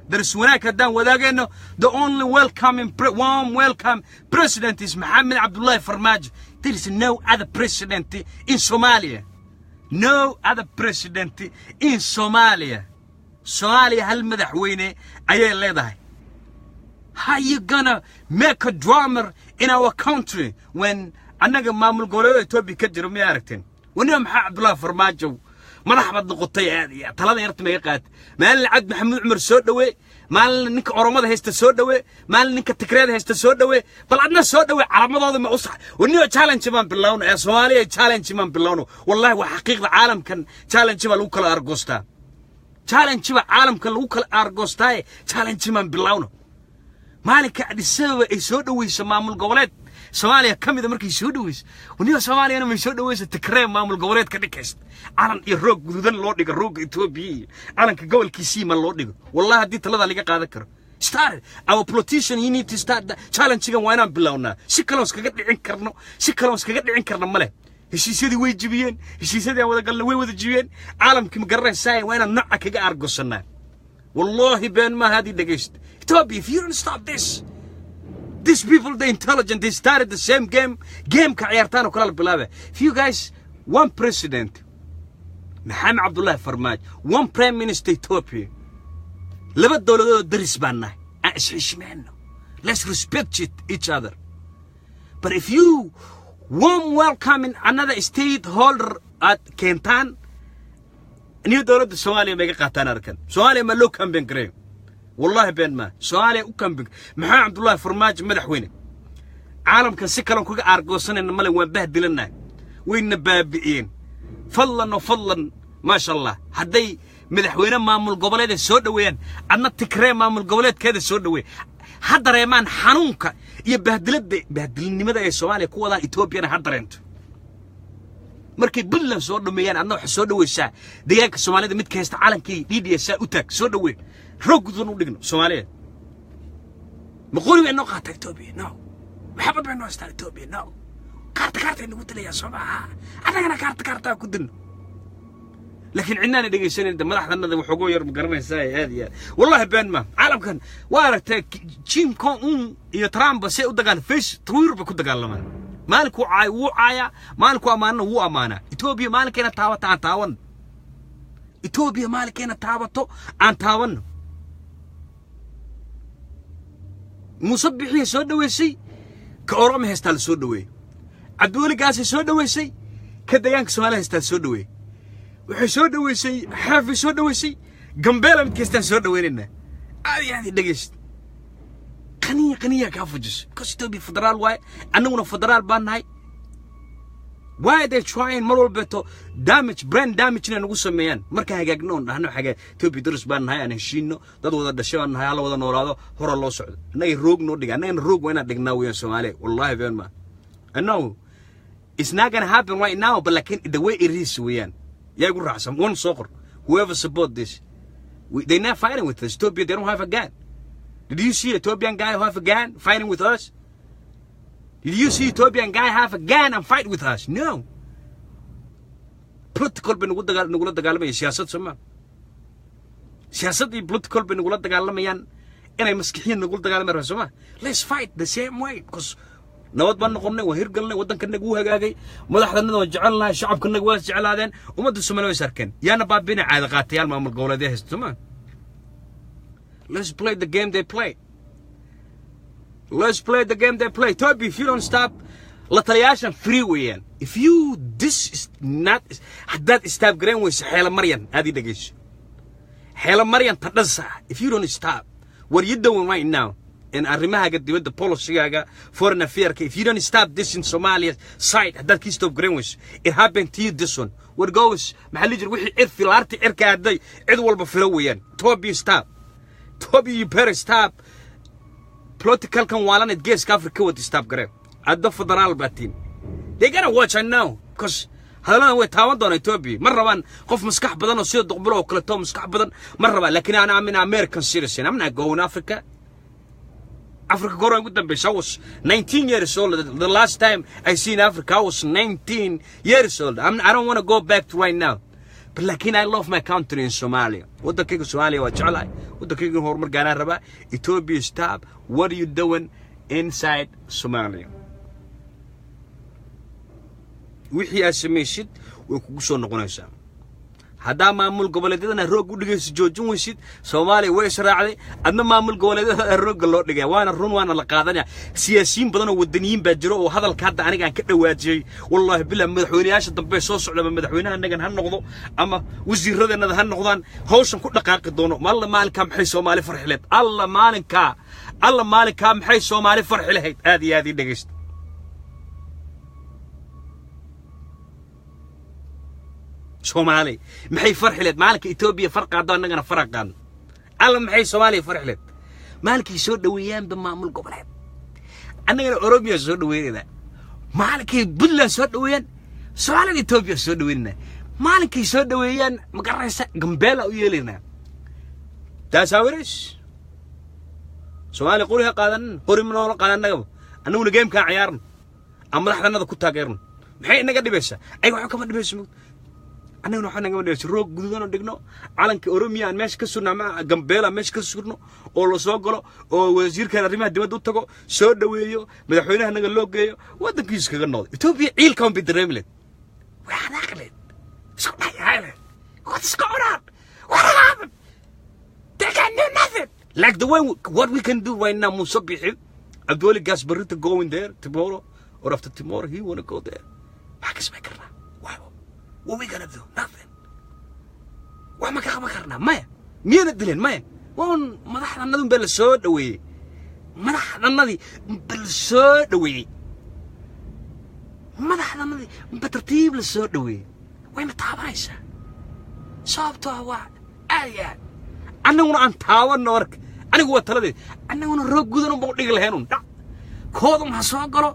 Daris wanaag haddaan wadaagayno, the only welcoming warm welcome president is Maxamed Cabdullaahi Farmaajo. There is no other president in Somalia, no other president in Somalia. Soomaaliya hal madaxweyne ayay leedahay. How you gonna make a drama in our country when annaga maamul goboleeda Ethiopia ka jiro miyaa aragteen? Waniba Maxaa Cabdullaahi Farmaajo madax baad noqotay, aad iyo talada yarta maga qaat. Maalin Cabdi Maxamuud Cumar soo dhawee, maalin ninka Oromada haysta soo dhawee, maalin ninka Tigreeda haysta soo dhawee, bal adna soo dhawee. Calamadooda ma u sax? Waniba challenge baan bilowno ee Soomaaliya, challenge baan bilowno. Wallahi waa xaqiiqda, caalamkan challenge baa lagu kala argoostaa, challenge baa caalamkan lagu kala argoostaaye. Challenge baan bilowno. Maalinka Addis Ababa ay soo dhaweyso maamul goboleed Soomaaliya ka mida markay soo dhaweyso, waniba Soomaaliyana may soo dhaweyso Tigree maamul goboleed ka dhigaysta, calan iyo roog guduudan loo dhigo, roogga Etoobiya iyo calanka gobolkiisiima loo dhigo, wallahi haddii talada laga qaadan karo. Start our politician, you need to start the challenge-gan. Waa inaan bilownaa. Si kaloon iskaga dhicin karno, si kaloon iskaga dhicin karno male. Heshiisyadii way jibiyeen, heshiisyadii aan wada galnay way wada jibiyeen. Caalamkii ma garanaysaa, waa inaan nooca kaga aargosanaa. Wallahi been maaha, haddii dhegaysta. Ethiopia, if you don't stop this, these people, they intelligent, they started the same game. Gameka ciyaartaan oo kale la bilaaba. If you guys, one president, Maxamed Cabdullaahi Farmaajo, one prime minister Ethiopia, laba dowladood oo daris baan nahay aan. Isxishmeeno. Let's respect each other. But if you warm welcoming another state holder aad keentaan niyo, dowladda Soomaaliya ma iga qaataan arkan? Soomaaliya ma loo campaign gareeyo? Wallahi been ma. Soomaaliya u campaign Maxamed Cabdullaahi Farmaajo madaxweyne. Caalamkan si kalen kaga aargoosanayna male. Waan bahdilannahay, wayna baabi'iyeen. Fadlan oo fadlan, maasha Allah, hadday madaxweyne maamul goboleeda soo dhoweeyaan, adna Tigree maamul goboleedkeeda soo dhoweey. Ha dareemaan xanuunka iyo bahdilada, bahdilinimada ay Soomaaliya ku wadaan. Etoobiyana ha dareento. Markay Puntland soo dhameeyaan, adna waxay soo dhaweysaa deegaanka Soomaalida mid ka haysta calankii DDS u taag, soo dhaweey. Roog gudan u dhigno. Soomaaliya ma qori bay noo qaataa Etoobiya? No. Maxabad bay noo haystaan Etoobiya? No. Kaarta kaartay nagu dilayaa, soo maaha? Annagana kaarta kaartaa ku dilno. Laakiin cidnaana dhegaysanayn. Madaxdanada waxoogo yar ma garanaysaa? Aad iyo aad, wallahi been ma. Caalamkan waa aragtay Kim Jong Un iyo Trump say u dagaal, face Twitter bay ku dagaalamaan. Maalinkuu caay wuu caayaa, maalinkuu ammaanana wuu ammaanaa. Etoobiya maalinkeena taabata aan taabanno. Etoobiya maalinkeena taabato aan taabanno. Muuse Bixiya soo dhaweysay, ka Oroma haystaa la soo dhaweeyey. Cabdiweli Gaasay soo dhaweysay, ka deegaanka Soomaaliya haystaa la soo dhaweeyey. Waxay soo dhaweysay Xaafay, soo dhaweysay Gambeela. Mid kastaan soo dhaweynaynaa. Aad iyo aad i dhegayst. Qaniya qaniya kaa fujiso, because Ethiopia federaal waaye, annaguna federaal baan nahay. Why they trying mar walbeeto damage, brain damage inay nagu sameeyaan? Marka hagaagno oon dhahno xagaa Ethiopia daris baan nahay, aan heshiino, dad wada dhashay baan nahay, hala wada noolaado, hora loo socdo. Annaga roog noo dhiga, annagana roog waa inaan dhignaa weeyaan Soomaaliya. Wallahi been ma. I know it's not gonna happen right now, but like the way it is weeyaan. Yaa igu raacsan? One soo qor, whoever support this. They're not fighting with us. Ethiopia, they don't have a gun. Did you see Ethiopian guy who have a gun fighting with us? Did you see Ethiopian guy have a gun and fight with us? No. Political bay nagu dagaal, nagula dagaalamayaan siyaasad, soo ma? Siyaasad iyo political bay nagula dagaalamayaan, inay maskixiin nagula dagaalamayaan, soo ma? Let's fight the same way, because nabad baan noqonnay, waan hirgalnay, waddankanaga wuu hagaagay, madaxdanada waan jecelnahay, shacabkanaga waa jeclaadeen, ummadda Soomaaliya way is arkeen. Yaana baabina caada qaatayaal maamul goboleedya haysta, soo ma? Let's play the game they play. Let's play the game they play. Toby, if you don't stop, la taliyaashan free weeyaan. If you this is not, haddaad stop gareyn weyso Xeelo Maryan, aad ii dhegeyso. Xeelo Maryan tadhasa, if you don't stop what you doing right now in arrimahaaga dibadda, policygaaga, foreign affairka, if you don't stop this in Somalia side, haddaad kii stop gareyn weyso, it happened to you this one. What goes, maxaa la jira, wixii cir filaarti cirka aaday cid walba filo weeyaan. Toby, stop. Toby, you better stop. Politicalkan waalaned Geeska Africa wada stop garee. Adda federaal baa tiin. They gotta watch and now, because hadalladan way taaban doonaa Ethiopia. Ma rabaan qof maskax badan oo sida Duqbulo oo kaleeto maskax badan ma rabaan. Laakiin ana, I'm an American citizen. I'm not going Africa. Africa goor ugu dambeysay, I was 19 years old. The last time I seen Africa, I was 19 years old. I don't want to go back to right now. But laakiin I love my country in Somalia. Waddankayga Soomaaliya waa jeclahay. Waddankayga horumar gaaraan rabaa. Ethiopia, stop. What are you doing inside Somalia? Wixii aad samaysid way kugu soo noqonaysaa. Haddaa maamul goboleedyadana roog u dhigayso, joojin weysid. Soomaaliya way israacday, adna maamul goboleedyada roogga loo dhigaya. Waana run, waana la qaadanaya. Siyaasiyiin badan oo wadaniyiin baa jiro oo hadalka hadda aniga aan ka dhawaajiyey. Wallaahi billah, madaxweyneyaasha dambe soo socda, ama madaxweynaha nagan ha noqdo ama wasiiradeenada ha noqdaan, hawshan ku dhaqaaqi doono. Alla maalinkaa maxay Soomaali farxi lahayd! Alla maalinkaa, alla maalinkaa maxay Soomaali farxi lahayd! Aad iyo aad ii dhegaysta. Soomaali maxay farxi lahayd maalinka Etoobiya far qaado, annagana faraq qaadno! Alla maxay Soomaaliya farxi lahayd maalinkay soo dhoweeyaanba maamul goboleed, annagana Oromiya soo dhaweynayna! Maalinkay Puntland soo dhoweeyaan, Soomaalida Etoobiya soo dhaweynayna. Maalinkay soo dhoweeyaan, ma garanaysa, Gambeela u yeelaynaa. That's how it is. Soomaaliya qori ha qaadanin, qori ma noola qaadan annagaba. Annaguna gamekaan ciyaarno, aan madaxdanada ku taageerno. Maxay inaga dhibaysaa? Ayaga waxba kama dhibayso mugd, annaguna waxba nagama dhibayso. Roog guduudan oo dhigno, calanka Oromiya aan meesha ka surno ama Gambeela aan meesha ka surno, oo la soo galo, oo wasiirkan arrimaha dibadda u tago, soo dhoweeyo, madaxweynaha naga loo geeyo, waddankiisa kaga noqdo. Etoobiya ciilkan bay dareemi leed, way xanaaqi leed, isku dhayaay leed. What is going on? What happened? They can do nothing. Like the way what we can do right now, Muuse Biixi, Abdiweli Gaas barrita going there tomorrow or after tomorrow, he wanna go there. Maxaa ka samayn karnaa? Waxba. What we gonna do? Nothing. Wax ma ka qaban karnaa? Maya. Miyana dileen? Maya. Waa un madaxdanadun baa la soo dhaweeyey, madaxdanadii ba la soo dhaweeyey, madaxdanadii ba tartiib la soo dhaweeyey. Wayna taabanaysaa, sababtoo ah waa aad iyo aad. Annaguna aan taabanno. Marka anigu waa taladeed, annaguna roog gudan unba u dhigi lahayn, un dhac kooda ha soo galo,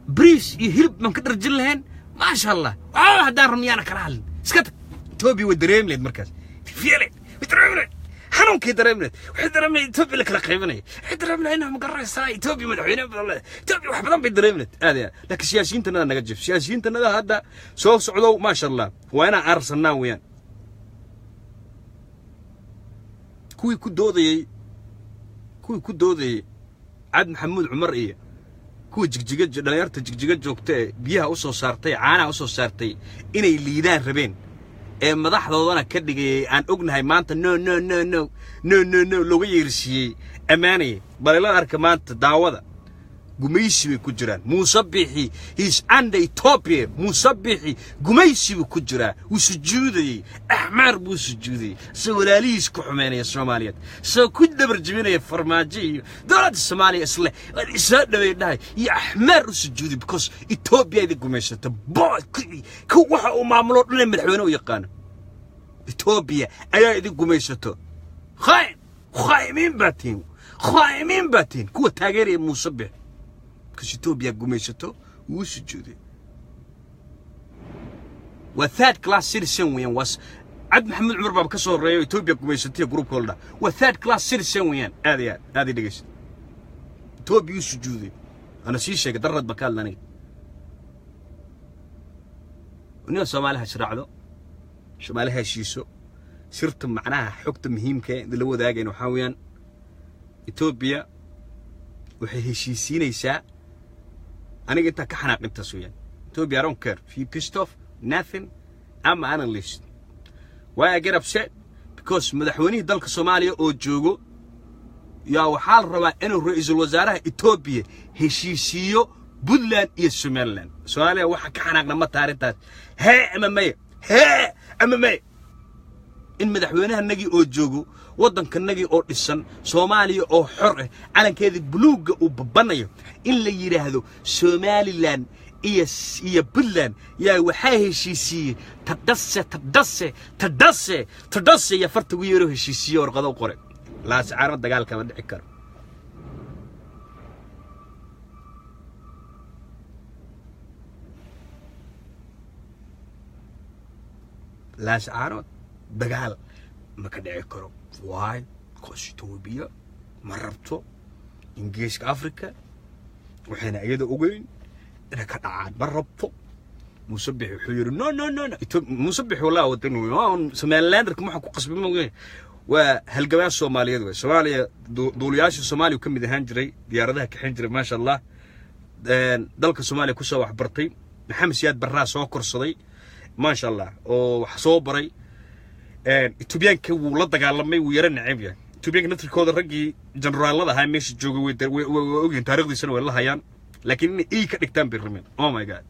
bariis iyo hilib baan ka dharjin lahayn, maasha Allah. Waxba haddaan rabno yaana kala hadlin, iska tag. Etoobiya way dareemi lahayd markaas, fiile way dareemi lahayd, xanuunkay dareemi lahayd. Waxay dareemi lahayd Etoobiya la kala qaybinaya. Waxay dareemi lahayd inaa magaranaysaa Etoobiya madaxweyne badan leedahay, Etoobiya wax badan bay dareemi lahayd, aad iyo aad. Laakiin siyaasiyiintanada naga jif, siyaasiyiintanada hadda soo socdow, maasha Allah, waa inaan aarsanaa weeyaan. Kuwii ku doodayey Cad Maxamuud Cumar iyo kuwa Jigjiga, dhalinyarta Jigjiga joogta ee biyaha u soo saartay, caanaha u soo saartay, inay liidaan rabeen ee madaxdoodana ka dhigayay, aan ognahay maanta no no no no no no no looga yeersiiyey ammaanaya. Bal ila arka maanta, daawada, gumaysi bay ku jiraan. Muuse Biixi, he's under Ethiopia. Muuse Biixi gumaysi buu ku jiraa, wuu sujuudayey, Axmaar buu sujuudayey, isagoo walaalihiis ku xumeynaya Soomaaliyeed, isagoo ku dabar jebinaya Farmaajo iyo dowladda Soomaaliya, isle soo dhaweey dhahay iyo Axmaar u sujuuday, because Ethiopia idin gumaysata. Boy ku waxa uu maamulo dhan madaxweyne u yaqaano Ethiopia ayaa idin gumaysato. Khaa'in, khaa'imiin baa tihiin, khaa'imiin baa tihiin kuwa taageeraya Muuse Biixi, because Ethiopia gumaysato, wuu sujuuday. Waa third class citizen weeyaan. Waa Cad Maxamed Cumar baaba ka soo horreeya Ethiopia gumaysatay groupka la dhaha. Waa third class citizen weeyaan. Aad iyo aad aad i dhegeysa. Ethiopia uu sujuuday, ana sii sheegay darrad ba ka hadla aniga. Nina Soomaali ha israacdo, Soomaali ha heshiiso. Sirta, macnaha xogta muhiimka ee la wadaagayna waxaa weeyaan, Ethiopia waxay heshiisiinaysaa. Aniga intaa ka xanaaq intaas weeyaan. Ethiopia, I don't care if you pissed off, nothing. I'm an analyst. Why I get upset? Because madaxweynihii dalka Soomaaliya oo joogo yaa waxaa la rabaa inuu ra'iisul wasaaraha Ethiopia heshiisiiyo Puntland iyo Somaliland. Soomaaliya waxa ka xanaaqna ma taha arrintaas? Hee ama maya? Hee ama maya? In madaxweynahanagii oo joogo, waddankanagii oo dhisan, Soomaaliya oo xor ah, calankeedii buluugga uu babanayo, in la yidhaahdo Somaliland iyo Puntland yaa waxaa heshiisiiyey Tadhase, Tadhase, Tadhase, Tadhase iyo farta ugu yeeroo heshiisiiye, warqado u qoray. Laascaano dagaal kama dhici karo. Laascaanood dagaal ma ka dhici karo. Why? Because Ethiopia ma rabto Ingiriiska Africa, waxayna iyada ogeyn inay ka dhacaan ma rabto. Muuse Bixi wuxuu yidhi no no no no. Muuse Bixi walaa wadan Somalilanderka waxa ku qasbay ma ogeyn. Waa halgamaa Soomaaliyeed wey. Soomaaliya duuliyaasha Soomaaliya ka mid ahaan jiray, diyaaradaha kaxin jiray, maasha Allah. Dalka Soomaaliya kusoo waxbartay, Maxamed Siyaad Barraa soo korsaday, maasha Allah, oo wax soo baray. Etoobiyaanka wuu la dagaalamay, wuu yara neceb yahay Etoobiyaanka naftirkooda. Raggii generaalada ahaa meesha joogay way ogyihiin, taariikhdiisana way la hayaan, laakiin inay ii ka dhigtaan bay rabeen. Oh my God,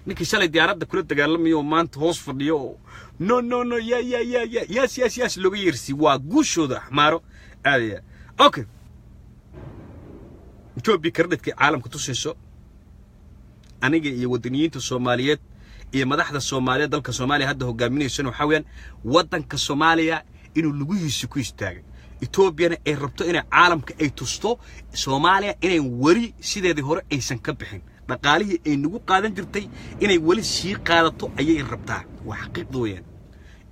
ninkii shalay diyaaradda kula dagaalamayo oo maanta hoos fadhiyo oo no no no ya ya ya ya yes yes yes looga yeersi, waa guushooda Axmaaro, aad iyo aad. Okay, Etoobiya kardhidkay caalamka tusayso aniga iyo wadaniyiinta Soomaaliyeed iyo madaxda Soomaaliyeed dalka Soomaaliya hadda hogaaminaysana waxaa weeyaan waddanka Soomaaliya inuu lugihiisa ku istaagay. Etoobiyana ay rabto inay caalamka ay tusto Soomaaliya inay weli sideedii hore aysan ka bixin, dhaqaalihii ay nagu qaadan jirtay inay weli sii qaadato ayay rabtaa. Waa xaqiiqda weeyaan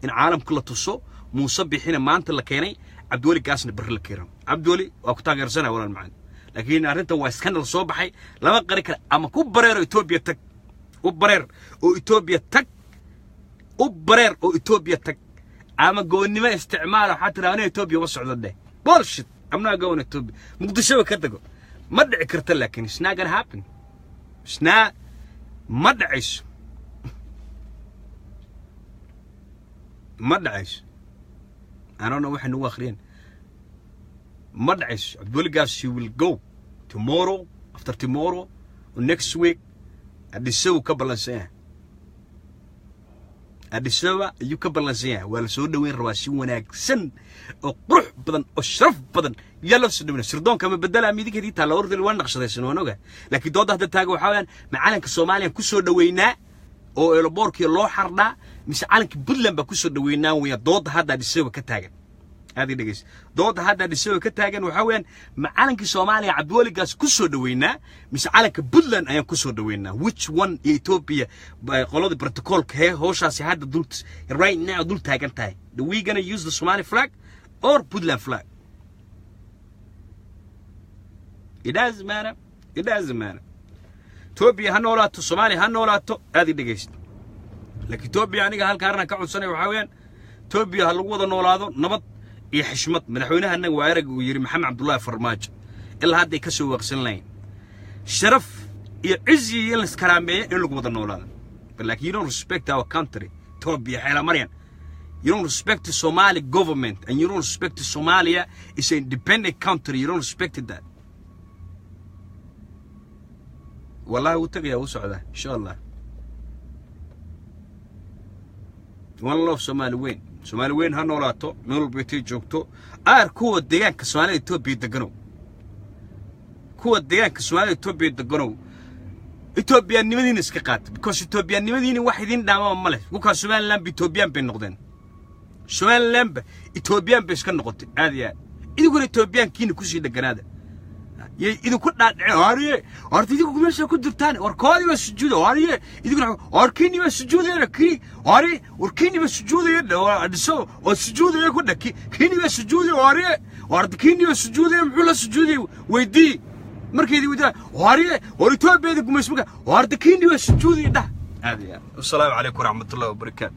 in caalamka la tuso. Muuse Bixina maanta la keenay, Cabdiweli Gaasna barri la keeno. Cabdiweli waa ku taageersanaya, walaal macaan, laakiin arrintan waa scandal soo baxay, lama qari kara. Ama ku bareero Etoobiya tag, u bareer oo Etoobiya tag, u bareer oo Etoobiya tag, ama goonnimo isticmaal. Waxaa tiraa aniga Etoobiya uma socdo dheh. Bullshit, I'm not going Ethiopia. Muqdishoba ka tago ma dhici karta, laakiin it's not gonna happen. It's not, ma dhacayso, ma dhacayso. I don't know waxay nagu akhriyeen. Ma dhacayso. Cabdiweli Gaas, he will go tomorrow, after tomorrow or next week. Addis Ababa ka ballansan yahay, Addis Ababa ayuu ka ballansan yahay. Waa la soo dhoweyn rabaa si wanaagsan oo qurux badan oo sharaf badan yaa loo soo dhaweynaya. Sirdoonka ma bedela midinkeedii taalla ordil waa naqshadaysan, waan ogahay, laakiin doodda hadda taaga waxaa weeyaan: ma calanka Soomaaliya ku soo dhoweynaa oo airportkii loo xardhaa, mise calanka Puntland baa ku soo dhoweynaa? Weeyaan doodda hadda Addis Ababa ka taagan. Aad ii dhegeysa, doodda hadda Addis Ababa ka taagan waxaa weeyaan: ma calankii Soomaaliya Cabdiweligaas ku soo dhoweynaa, mise calanka Puntland ayaan ku soo dhoweynaa? Which one? Iyo Ethiopia qoladii protocolka hee howshaasi hadda dul right now dul taagan tahay. Do we gonna use the Somali flag or Puntland flag? It doesn't matter, it doesn't matter. Ethiopia ha noolaato, Soomaaliya ha noolaato. Aad ii dhegeysta, laakiin Ethiopia aniga halka arrinaan ka codsanaya waxaa weeyaan: Ethiopia ha lagu wada noolaado nabad iyo xishmad. Madaxweynaha annaga waa erayga uu yidhi Maxamed Cabdullaahi Farmaajo ilaa hadday ka soo waaqsan lahayn sharaf iyo cizi iyo in la iskaraameeyo, in lagu wada noolaado. But like, you don't respect our country, Ethiopia xeela maryan. You don't respect the Somali government and you don't respect the Somalia is an independent country. You don't respect that. Wallahi wuu tagayaa, wuu socdaa insha Allah. One love, Soomaali weyn, Soomaali weyn ha noolaato meel walba intay joogto. Aar kuwa deegaanka Soomaalida Etoobiya deganow, kuwa deegaanka Soomaalida Etoobiya deganow, Etoobiyaannimadiina iska qaata, because Etoobiyaannimadiina wax idin dhaamaba ma leh. Kukaa Somaliland ba Etoobiyaan bay noqdeen, Somalilandba Etoobiyaan bay iska noqotay. Aad iyo aad idinkuna Etoobiyaankiina kusii dheganaada, yay idinku dhaadhiceen. Hariye horta idinku meesha ku jirtaan, war koodii baa sujuuda. Hariye idinkuna war kiini baa sujuudaya, kii hari war kiini baa sujuudaya dhiso oo sujuudaya ku dhaki, kiini baa sujuudaya. Hariye war kiini baa sujuudaya, muxuu la sujuudaya? Weydii markay idin weydiiyaan, hariye war Etoobiyada gumaysmaka, war kiini baa sujuudaya dhah. Aad iyo aad. Wasalaamu calaykum waraxmatullahi wabarakaatu.